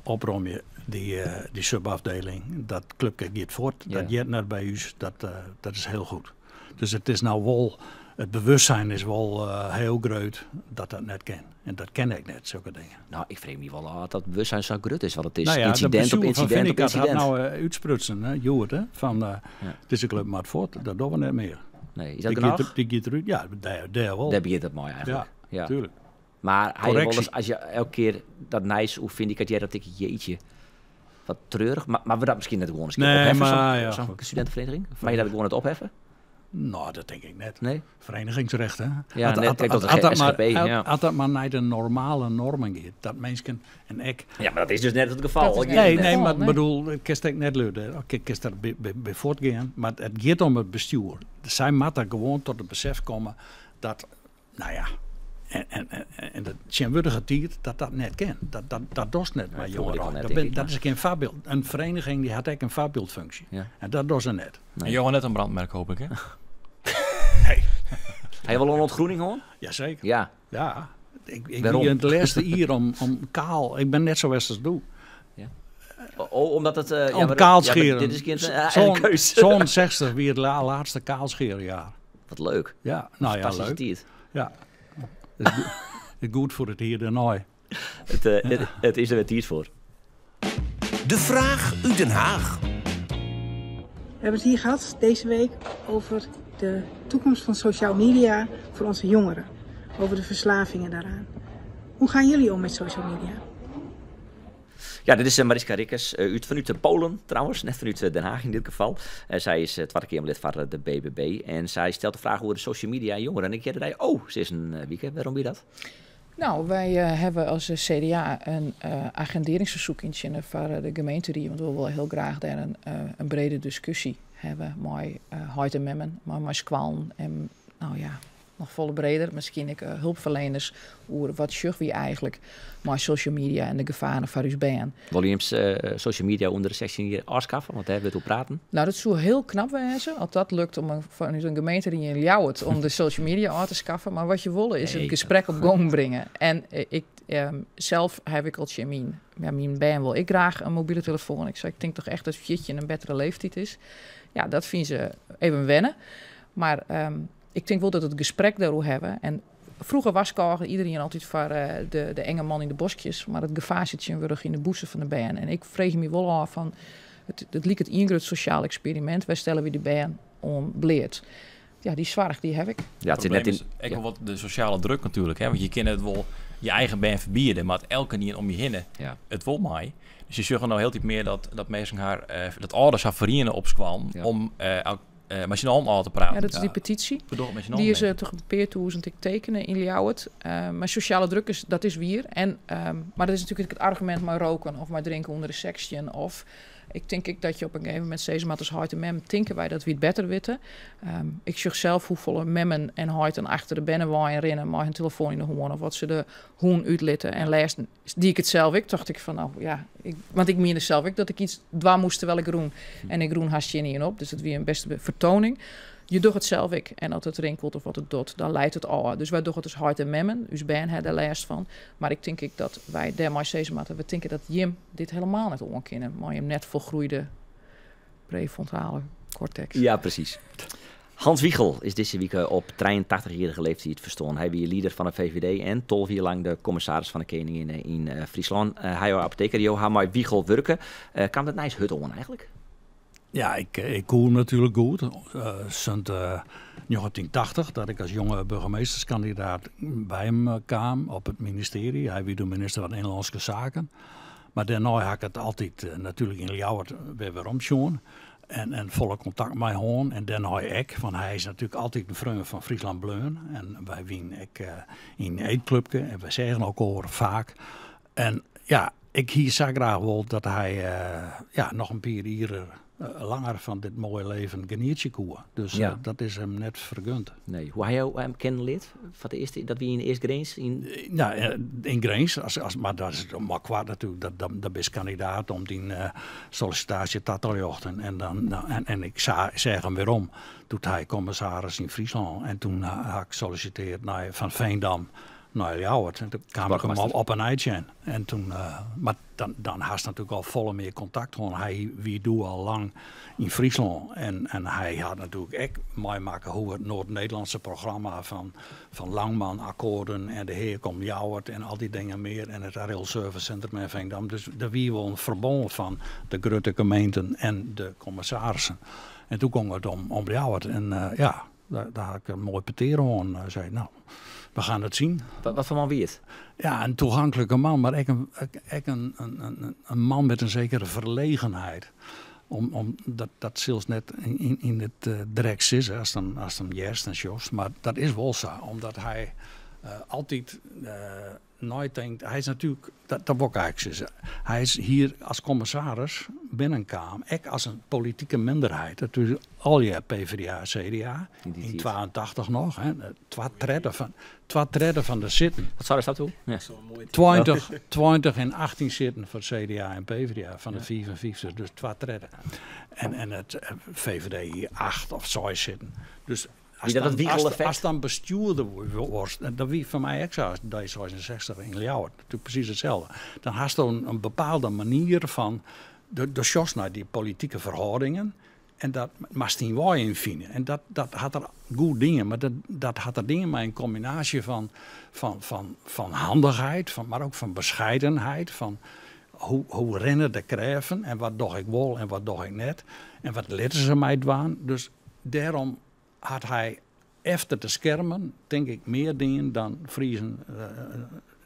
opruimen die subafdeling. Dat clubje gaat voort, dat gaat naar bij u, dat is heel goed. Dus het is nou wel it bewustzijn is wol hiel grut dat dat net kin. En dat kin ek net, sokke dingen. Nou, ik freegje my wol ôf dat bewustzijn sa grut is, want it is nou ja, ynsidint op ynsidint op ynsidint. hat no útsprutsen, hè, hjoed, hè, fan dizze klup moat fuort, dat dogge we net mear. Nee, is dat genôch? Dy giet derút, ja, dêr wol. Dêr begjint it mei eigentlik. Ja, tuerlik. Mar hy wol ris, as je elke kear dat nijs oer Vindicat hearre, dat tink ik, jeetje, wat treurig. Mar we dat miskien net gewoan ris nee, opheffen, zo'n studentenvereniging? Of je dat gewoan net opheffen? Nou, dat denk ik net. Nee? Verenigingsrecht, hè? Ja, net, kijk, dat de SGP, ja. As dat mar nei de normale normen giet, dat minsken en ek... Ja, mar dat is dus net it gefal. Nee, nee, mar ik bedoel, kinst ek net lurde. Kinst der by fuortgean, mar it giet om it bestjoer. Sy moatte gewoan tot it besef komme dat, nou ja, en, en, en de tsjintwurdige tiid dat dat net kin. Dat, dat, dat dochst net mei jongerein. Dat, bin, dat is gjin foarbyld. In fereniging dy hat ek in foarbyldfunksje. Ja. En dat dogge se net. Nee. Johan net in brandmerk, hoop ik, hè? Nee. Ha je wol in ûntgroening hân? Jazeker. Ja. Ja. Ik wie it lêste jier om kaal. Ik bin net sa west as doe. Ja. Oh, omdat it... Om ja, kaalscheren. Ja, dit is gjin eigen keus. 67 wie it lêste kaalskearjaar. Wat leuk. Ja, nou ja, leuk. Tiid. Ja. Is goed foar it jier dêrnei. It is der wer tiid foar. De fraach út Den Haach. We hebben het hier gehad deze week over de toekomst van social media voor onze jongeren. Over de verslavingen daaraan. Hoe gaan jullie om met social media? Ja, dit is Mariska Rikkers, fanút de Poalen trouwens, net fanút Den Haach yn dit gefal. Sy is Twadde Keamerlid foar de BBB en sy stelt de fraach oer de social media en jongeren. En ik hearde dy, oh, sizzen, Wieke, wêrom wie dat? Nou, wy hawwe as CDA in agenderingsfersyk yntsjinne foar de gemeenterie, want we wolle hiel graach dêr in brede diskusje hawwe mei heit en memmen, mei skoallen en nou ja, noch folle breder, miskien ek helpferlieners oer wat sjogge wy eigentlik mei social media en de gefaren foar ús bern. Wolle jimme social media ûnder de 16 jier ôfskaffe? Want dêr wurdt oer praten. Nou, dat soe hiel knap wêze as dat lukt om fanút in gemeenterie yn Ljouwert om de social media ôf te skaffen. Mar wat je wolle is it gesprek op gong bringe. En ik sels haw ik al tsjin myn, ja, myn bern wol ik graach in mobile telefoan. Ik sei, ik tink dochs echt dat 14 in bettere leeftiid is. Ja, dat fine se even wenne. Mar ik tink wol dat it gesprek dêroer hawwe. En froeger warskôge iderien altyd foar de enge man yn de boskjes, mar it gefaar sit tsjintwurdich yn de bûsen fan de bern. En ik freegje my wol ôf fan, it liket ien grut sosjaal eksperimint, wêr stelle wy de bern oan bleat? Ja, dy soarch dy haw ik. Ja, it sit net yn. Ek wol wat de sosjale druk natuerlik, hè? Want je kinne it wol je eigen bern ferbiede, mar elkenien om je hinne it wol mei. Dus je sjogge no hieltyd mear dat minsken har, dat âlders har feriene op skoallen om mei syn allen ôf te praten. Ja, dat is dy petysje. Bedoel, mei syn Dy allen is troch in pear tûzen ek tekene yn Ljouwert. Mar sosjale druk is, dat is wier. En, mar dat is natuerlik it argumint mei roken of mei drinken ûnder de 16. Of ik tink ek dat je op in gegeven momint sizze moatte as heit en mem, tinke wy dat wy it better witte. Ik sjoch sels hoefolle memmen en heiten achter de bernewein rinne mei hun telefoan yn de hân of wat se de hûn útlitte. En lêsten die ik it sels ek, tocht ik fan nou ja, ik, want ik miende sels ek dat ik iets dwaan moast terwyl ik rûn. En ik rûn hast tsjin ien op, dus dat wie in bêste fertoaning. Je docht it sels ek. En as it rinkelt of wat it docht, dan leit it ôf. Dus wy dogge it as heit en memmen. Us bern ha dêr lêst fan. Mar ik tink ek dat wy dêrmei sizze moatte, we tinke dat jim dit helemaal net oankinne mei jim net folgroeide prefrontale cortex. Ja, presys. Hans Wiegel is dizze wike op 83-jierrige leeftiid ferstoarn. Hy wie lieder fan de VVD en 12 jier lang de kommissaris fan de Keninginne yn Fryslân. Hayo Apotheker, jo ha mei Wiegel wurke. Kaam dat nijs hurd oan eigentlik? Ja, ik koe him natuerlik goed. Sûnt 1980, dat ik as jonge boargemasterskandidaat by him kaam op it ministearje. Hy wie doe minister fan Ynlânske Saken. Mar dêrnei ha ik it altyd natuerlik yn Ljouwert wer werom sjoen. En folle kontakt mei hân. En dêrnei ek, want hy is natuerlik altyd in freon fan Fryslân bleaun. En wy wienen ek yn in eetklupke en wy seagen elkoar faak. En ja, ik hie sa graach wold dat hy ja, noch in pear jier langer fan dit moaie leven genietsje koe. Dus dat is him net fergund. Nee. Hoe ha jo him kennen leard? Foar it earst, dat wie yn East-Grins? Yn... Nou, yn Grins, mar dat is mar koart natuerlik. Dat bist kandidaat om dyn sollisitaasje ta te ljochten. En, dan, nou, en ik seach him werom doe't hy kommissaris yn Fryslân. En doe ha ik sollisitearre nei, fan Veendam Nei Ljouwert. En toen kaam ik him op 'e nij tsjin. En toen, mar dan, dan hast natuerlik al folle mear kontakt hân. Hy wie doe al lang yn Fryslân. En, en hy hat natuerlik ek meimakke hoe it Noord-Nederlandse programma fan, fan Langman-akkoorden en de Heak om Ljouwert en al dy dingen mear en it Rail Service Centrum en Veendam. Dus der wie wol in ferbân fan de grutte gemeenten en de kommissarissen. En toen gong it om, om Ljouwert. En ja, Daar, daar had ik in moai petear oan. Sei, nou, we gaan het zien. Wat foar man wie it? Ja, in toegankelijke man, mar ek in, ek in, in, in man met in zekere verlegenheid. Om, om, dat, dat silst net yn, yn it direkt sizze ast him, ast him hearst en sjochst, mar dat is wol sa, omdat hy altyd neitinkt. Hy is natuerlik, dat, dat wol ik eigentlik sizze, hy is hier as kommissaris binnenkaam, ek as in politike minderheid. Dat is allegear PvdA, CDA, yn 82 noch, hè, twa tredde fan de sitten. Wat sei dat toe? Ja. 20, 20 en 18 sitten foar CDA en PvdA fan de 55, dus twa tredde. En, en it VVD hie 8 of 6 sitten. Dus Wie dat it Wiegel-effekt? Ast dan bestjoerder wurdst, en dat wie foar my ek sa as D66 yn Ljouwert, natuerlik presys itselde. Dan hasto in bepaalde manier fan, do sjochst nei dy politike ferhâldingen en dat moatst dyn wei yn fine. En dat, dat hat er goed dien, mar dat, dat hat er dien mei in kombinaasje fan, fan, fan, fan handichheid, fan, mar ook fan bescheidenheid, fan hoe, hoe rinne de krêften en wat doch ik wol en wat doch ik net en wat litte se my dwaan. Dus dêrom hat hy efter de skermen, tink ik, mear dien dan Friezen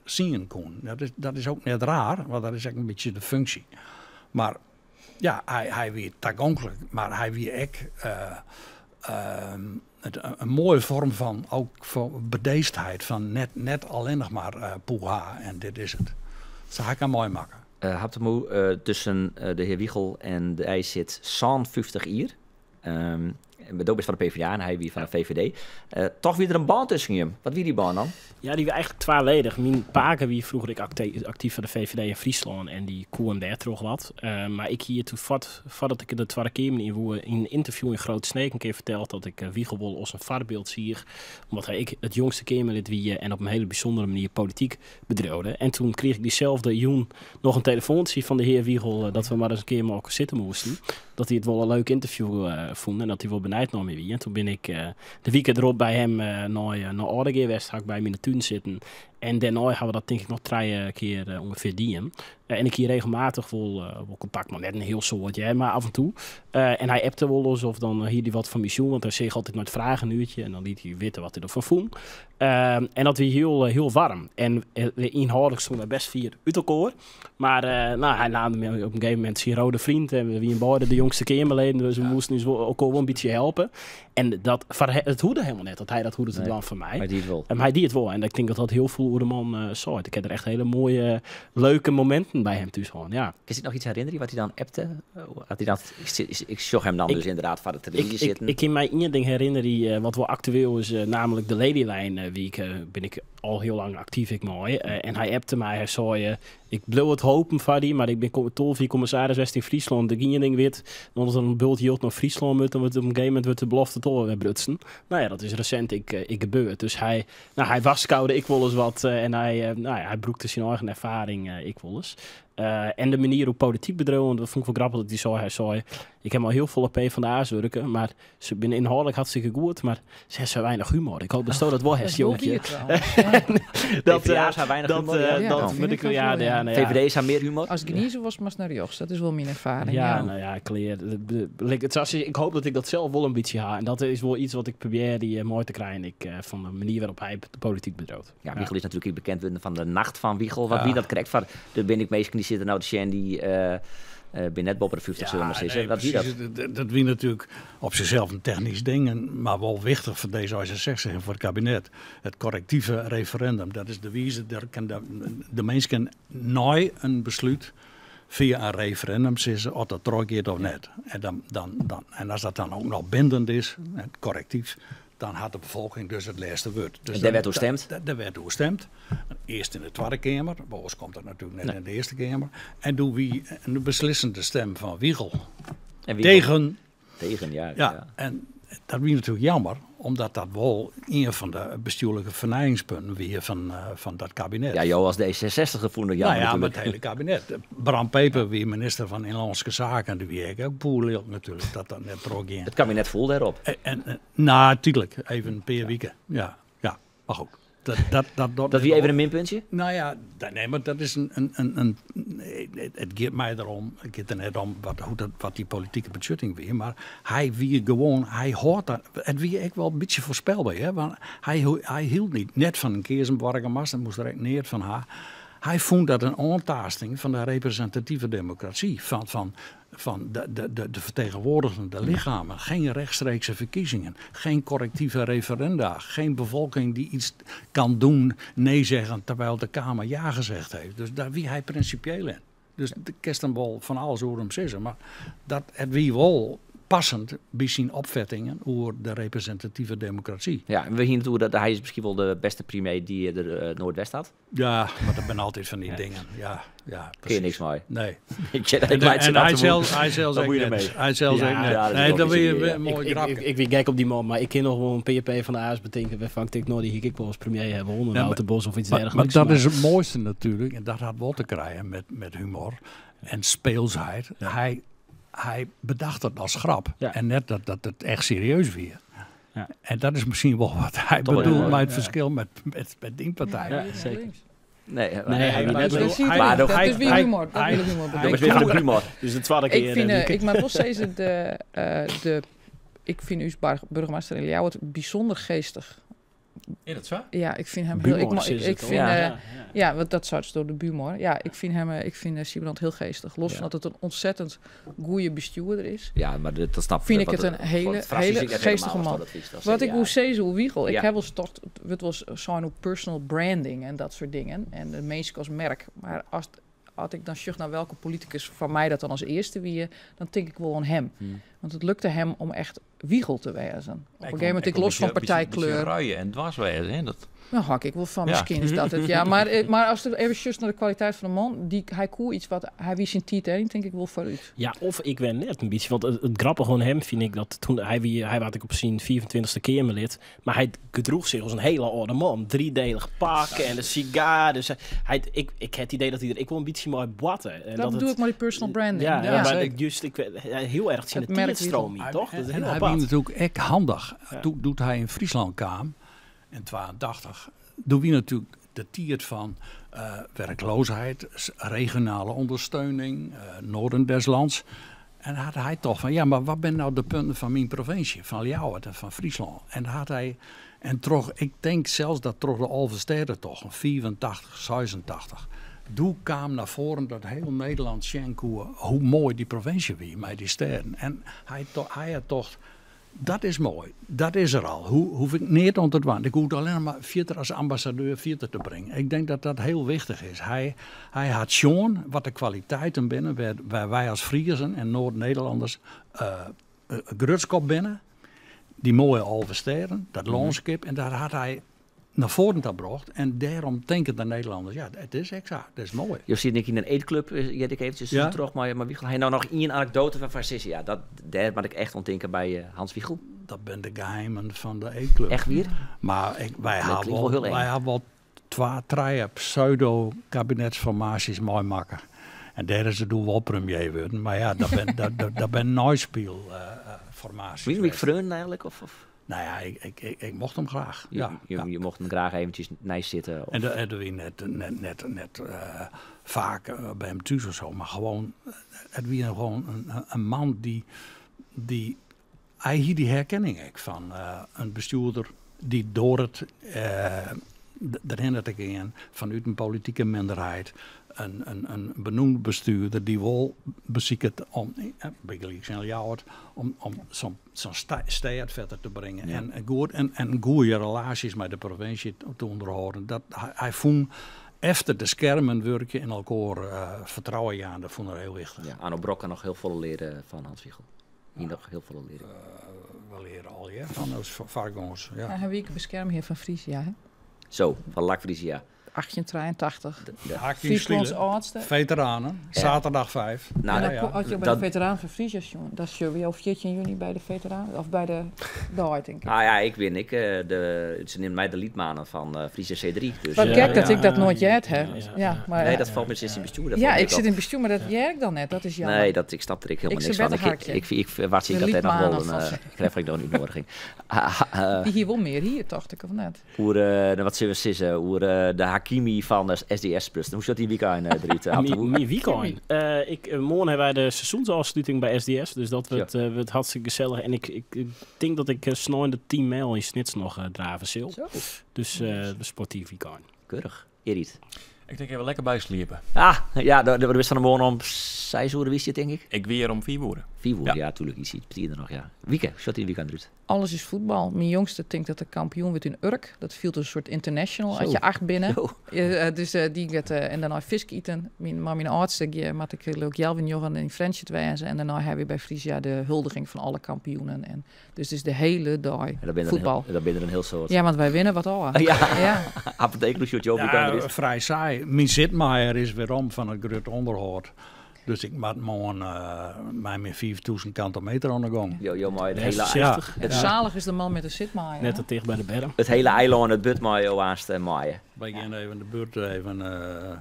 sjen koenen. Dat is, dat is ook net raar, want dat is ek in bytsje de funksje. Mar ja, hy, hy wie tagonklik, mar hy wie ek in moaie foarm fan ook fan bedeesdheid, fan net, net allinnich mar poeha en dit is it. Sa ha ik him meimakke. Habtamu, tusken de hear Wiegel en dy sit 57 jier. Um, do bist fan de PvdA en hy wie fan de VVD. Uh, toch wie der in bân tusken jim. Wat wie dy bân dan? Ja, dy wie eigentlik twaledich. Myn pake wie froeger ek aktyf foar de VVD yn Fryslân en dy koe him dêrtroch wat. Uh, mar ik hie toen foart, foardat ik de Twadde Keamer yn woe, yn in ynterview yn Groot Sneek in kear ferteld dat ik Wiegel wol as in foarbyld seach, omdat hy ek it jongste Keamerlid wie en op in hiele bysûndere manier polityk bedriuwde. En toen krige ik dyselde jûn noch in telefoantsje fan de hear Wiegel dat we mar ris in kear mei elkoar sitte moasten. Dat hy it wol in leuk ynterview fûn en dat hy wol benijd nei my wie. En toen bin ik de wike derop by him nei nei Aldegea west, ha ik by him yn de tún sitten. En dêrnei ha we dat tink ik noch trije kear ûngefear dien. En ik hie regelmatich wol, wol kontakt, mar net in hiel soad, hear, mar af en toe. En hy appte wolris of dan hie hy wat fan my sjoen, want hy seach altyd nei it fragenuertje en dan liet hy witte wat hy derfan fûn. En dat wie hiel, hiel waarm. En ynhâldlik stoene wy best fier út elkoar. Mar nou, hy naam my op in gegeven momint syn rode vriend. En we wiene beide de jongste keamerleden, dus we moasten ús wol, elkoar wol in bytsje helpe. En dat, foar it hoede hielendal net, dat hy dat hoede te dwaan foar my. Hy die it wol. Mar hy die it wol. En ik tink dat dat hiel folle oer de man seit. Ik ha der echt hiele moaie, leuke mominten by him thús hân, ja. Kinst dy noch iets herinnerje wat hy dan appte? Hat hy dan, ik sjoch him dan dus ynderdaad foar de telefyzje sitten. Ik kin my ien ding herinnerje wat wol aktueel is, namelijk de Lelylijn. Wie ik, bin ik al hiel lang aktyf ek mei. En hy appte my, hy sei, ik bliuw it hopen foar dy, mar ik bin 12 jier kommissaris west yn Fryslân. De ien ding wit, dan as der in bult jild nei Fryslân moat, dan wurdt op in gegeven momint wurdt de belofte toch wer brutsen. Nou ja, dat is resint ek, ek gebeurd. Dus hy, nou, hy warskôge ek wolris wat en hy, nou ja, hy brûkte syn eigen erfaring ek wolris. En de manier hoe polityk bedriuwen, dat fûn ik wol grappich dat hy sei, hy sei, ik ha al hiel folle PvdA's wurke, mar se binne ynhâldlik hartstikke goed, mar se ha sa weinich humor. Ik hoop datsto dat wol hast, jonkje. Dat PvdA's ha weinich humor, ja. Ja, dat moet ik, ja, ja, nou ja. VVD's ha mear humor. Ast gnize wolst, moatst nei rjochts. Dat is wol myn erfaring. Ja, ja. Nou ja, klear. Ik hoop dat ik dat sels wol in bytsje ha. En dat is wol iets wat ik probearje mei te krijen ik, fan de manier wêrop't hy de polityk bedriuwt. Ja, Wiegel is natuerlik ek bekend wurden fan de Nacht fan Wiegel. Wat wie dat krekt foar? Der binne ek minsken dy sitte no te sjen dy binne net boppe de 50, sille we mar sizze. Wat wie dat? Dat wie natuerlik op sichsels in technysk ding, mar wol wichtich foar D66 en foar it kabinet. It korrektive referindum, dat is de wize, dêr kin de minsken nei in beslút fia in referindum sizze oft dat trochgiet of net. En, dan, dan, dan, en as dat dan ook noch bindend is, korrektyf, dan hat de befolking dus it lêste wurd. Dus en dêr wurdt oer stimd? Dêr wurdt oer stimd. Earst yn de Twadde Keamer, oars komt dat natuerlik net yn de Earste Keamer. En doe wie in beslissende stim fan Wiegel. En Wiegel tegen. Tegen, ja. Ja, en dat wie natuerlik jammer. Omdat dat wol ien fan de bestjoerlike fernijingspunten wie fan dat kabinet. Ja, jo as D66er fûnen dat jammer Nou ja, mar natuerlik. it hiele kabinet. Bram Peper wie minister fan Ynlânske Saken, dy wie ek poerlilk natuerlik dat dat net trochgie. It kabinet foel dêrop. En, nou, tydlik, even in pear wike. Ja, ja, mar goed. Dat, dat, dat, dat, Dat wie even in minpuntsje? Nou ja, nee, mar dat is in, it giet my derom, it giet der net om wat, hoe dat, wat dy politike betsjutting wie, mar hy wie gewoan, hy hâldt dat, it wie ek wol in bytsje foarspelber, hè, want hy hield niet, net fan in keazen boargemaster, moast der ek neat fan ha. Hy fûn dat in oantaasting fan de representative demokrasy, fan de vertegenwoordigende lichamen. Geen rechtstreekse verkiezingen, geen correctieve referenda, geen bevolking die iets kan doen, nee zeggen, terwijl de Kamer ja gezegd heeft. Dus daar wie hy prinsipieel yn. Dus do kinst dan wol fan alles oer him sizze, mar dat it wie wol passend by syn opfettingen oer de representative demokrasy. Ja, en we hiene it oer dat hy is miskien wol de bêste premier dy't der noait west hat. Ja, mar dat binne altyd fan dy dingen. Ja, Kin je niks mei. Nee. Ik ik laat En ze hy dat sels, hy sels Wat ek moet je net. ermee? Hy sels ek net. Ja, dat is Nee, ook dat niet wie zo, ja. een mooi grapje. Ik wie gek op die man, maar ik ken nog wel een PJP van de AS betinken. Waarvan ik denk, nou, die hie ik wel als premier hebben. Onder Ja, Wouter Bos of iets Maar dergelijks. dat is het mooiste natuurlijk. En dat had wel te krijgen met humor en speelsheid. Hij bedacht het als grap. En net dat het echt serieus weer. En dat is misschien wel wat hij Toch wel bedoelt, heel maar het mooi. verschil met die partij. Ja, zeker. Nee, Nee, hij Maar net dat wel. zie je Maar niet. dat Dat is weer humor. Dat wil ik humor Dat bedoelen. is weer van de humor. Dus de tweede keer. Ik vind, die ik mag wel zeggen, ik vind uw burgemeester in Ljouwert bijzonder geestig. Is dat zo? Ja, ik vind hem heel... Buurman Ik, is ik, het, ik toch? vind, Ja, ja, ja, want dat zou door de buurman. Ja, ik vind hem, ik vind Sybrand heel geestig. Los van dat het een ontzettend goede bestuurder is. Ja, maar dat snap Vind ik want het een voor hele, het fractie hele zie ik net geestige helemaal man. wat dat is, dat Wat CDA. ik hoe Cezar hoe Wiegel. Ik heb wel eens toch, het was zo'n personal branding en dat soort dingen. En de mensen als merk. Maar als ik dan zocht naar welke politicus van mij dat dan als eerste wie, dan denk ik wel aan hem. Want het lukte hem om echt Wiegel te wezen. Op een gegeven moment, ik los van partijkleur. Ruien en dwarswezen, hè? Dat... Nou, hak ik wel van. Misschien is dat het. Ja, maar als het even just naar de kwaliteit van de man, die, hij koe iets wat hij wie zijn tiet, hè, denk ik wel vooruit. Ja, of ik ben net een beetje. Want het grappige aan hem vind ik dat toen hij wie, hij was ik op zijn 24e Kamerlid, maar hij gedroeg zich als een hele oude man. Driedelig pak en een sigaar. Dus ik heb het idee dat hij er ik wil een beetje mooi botten. En Dat bedoel het, ik maar die personal branding. Ja, Ja. ja, maar ik, juist, ik, weet, ja, heel erg in Het het merk tijdstroom, Wiegel. toch? Dat is En heel hij apart. was natuurlijk echt handig. Toen doet hij in Friesland kwam, in 82, doe wie natuurlijk de tiert van werkloosheid, regionale ondersteuning, noorden des lands. En had hij toch van, ja, maar wat zijn nou de punten van mijn provincie, van Ljouwert en van Friesland? En had hij, en toch, ik denk zelfs dat toch de Alversteden toch, een 84, 86, toen kwam naar voren dat heel Nederland zien koe hoe mooi die provincie wie, met die steden. En hij had toch, dat is mooi, dat is er al. Hoe hoef ik niet om te dwalen. Ik hoef alleen maar verder als ambassadeur verder te brengen. Ik denk dat dat heel wichtig is. Hij had shown wat de kwaliteiten binnen, waar wij als Friesen en Noord-Nederlanders grutskop binnen. Die mooie Alversteden, dat landschap. En daar had hij naar voren gebracht. En daarom denken de Nederlanders, ja, het is exact, het is mooi. Je ziet ik in een eetclub, je ik eventjes terug, maar Wiegel, hij nou nog één anekdote van Francisca. Ja, daar moet ik echt aan denken bij Hans Wiegel. Dat zijn de geheimen van de eetclub. Echt weer? Maar Dat klinkt wel heel eng. wij hebben wel twee, drie pseudo-kabinetsformaties mooi maken. En daar is het doel wel premier worden. Maar ja, dat ben, dat, dat, dat ben nooit speel formaties. Wie ik vreun eigenlijk? Of? Nou ja, ik mocht hem graag. Je mocht hem graag eventjes naast zitten. Of... En dat hebben we net vaak bij hem thuis of zo. Maar gewoon, het was gewoon een man die... Hij hier die herkenning ik van een bestuurder die door het erin te gaan vanuit een politieke minderheid. Een benoemd bestuurder die wel beziekt om bij zijn Ljouwert, om zo'n stad verder te brengen. En goede relaties met de provincie te onderhouden. Dat, hij vond efter de schermen werken en elkaar vertrouwen jaan, dat vond hij heel wichtig. Ja, Arno Brok kan nog heel veel leren van Hans Wiegel. Hier nog heel veel leren. We leren al, ja, van ons varkens. Ja. Ja, hij wie beschermheer van Frisia, hè? Zo, van Lak Frisia. 1883. Hakkie Fryslâns Sliele, âldste. Veteranen, zaterdag 5. Nou, En dan als je bij de veteraan van Frisia sjoen, dan zullen we jou 14 juni bij de veteraan of bij de daai, denk ik. Nou ja, ik ben ik. Ze neemt mij de liedmanen van Frisia C3. Dus, Wat gek dat ik dat nooit jet heb. Ja, maar, nee, dat valt me zit in bestuur. Dat ja, valt me ik zit op. in bestuur, maar dat jij ik dan net. Dat is jammer. Nee, dat, ik snap er ik helemaal Ik niks zou van. beter Ik, hartje. ik, waar zie ik De dat er nog wel liedmanen een, van ik krijg ik nog een uitnodiging. Ah, ah, Die hier wel meer hier, dacht ik, of net? Hoe, wat zullen we zeggen? Hoe de Hakimi van de SDS Plus. Hoe zat die weekend eruit? Mi weekend. Morgen hebben wij de seizoensafsluiting bij SDS. Dus dat wordt hartstikke gezellig. En ik denk dat ik snel in de 10 mijl in Snits nog draven zal. Zo. Dus de sportief weekend. Keurig. Erit. Ik denk even lekker bijsliepen. Ah, ja, de wist van de morgen om 6 uur, wist je het, denk ik? Ik weer om 4 uur. 4 uur, ja, tuurlijk. Iets iets nog, ja. Wieke, zat die weekend eruit? Alles is voetbal. Mijn jongste denkt dat de kampioen wordt in Urk. Dat viel dus een soort international. Zo. Had je 8 binnen. Zo. Ja, dus die gaat, en daarna fisk eten. Mijn, maar mijn oudste, die, maar ik ook Jelvin Johan in Friendship wijzen. En daarna hebben we bij Frisia de huldiging van alle kampioenen. En dus het is de hele dag En dan ben je er een voetbal. heel, dan ben je er een heel soort. Ja, want wij winnen wat al. Ja. Ja. Apotheek, hoe zat jouw weekend Ja, eruit? vrij saai. Mijn zitmaaier is weer om van het groot onderhoud. Dus ik maak morgen mijn 4000 kante meter aan de gang. Jo, jo, maar het Ja, hele 60. het, Zalig is de man met de zitmaaier. Net te dicht bij de berm. het hele eiland, het but maar jo aanst en maaien. Wij gaan even de buurt even een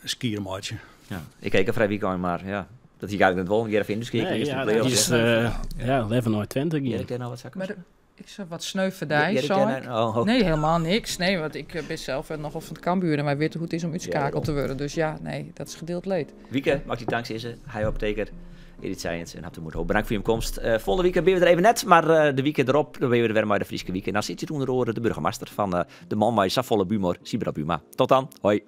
skiermaatje. Ja. Ik keek er vrij weekend, maar ja. Dat hier eigenlijk net wel een keer even in, dus Nee, de ja, play-offs, die is, hè. ja, Leven nooit Twente. Jij ik daar nou wat zakken? Maar ik zeg wat sneuvedij, Jij- jij zou daar ik. nou- oh, oh. Nee, helemaal niks. Nee, want ik ben zelf nogal van de Cambuur en wij weten hoe het is om uitschakeld te worden. Dus ja, nee, dat is gedeeld leed. Wieke, mag je dank zeggen. Hij apotheker, Edith Science en Hapte Moed. Bedankt voor je komst. Volgende week ben we er even net, maar de week erop dan ben we er weer met de Frieske Week. En dan zit je onder oren de burgemeester van de man met zijn volle bumor, Sibra Buma. Tot dan, hoi.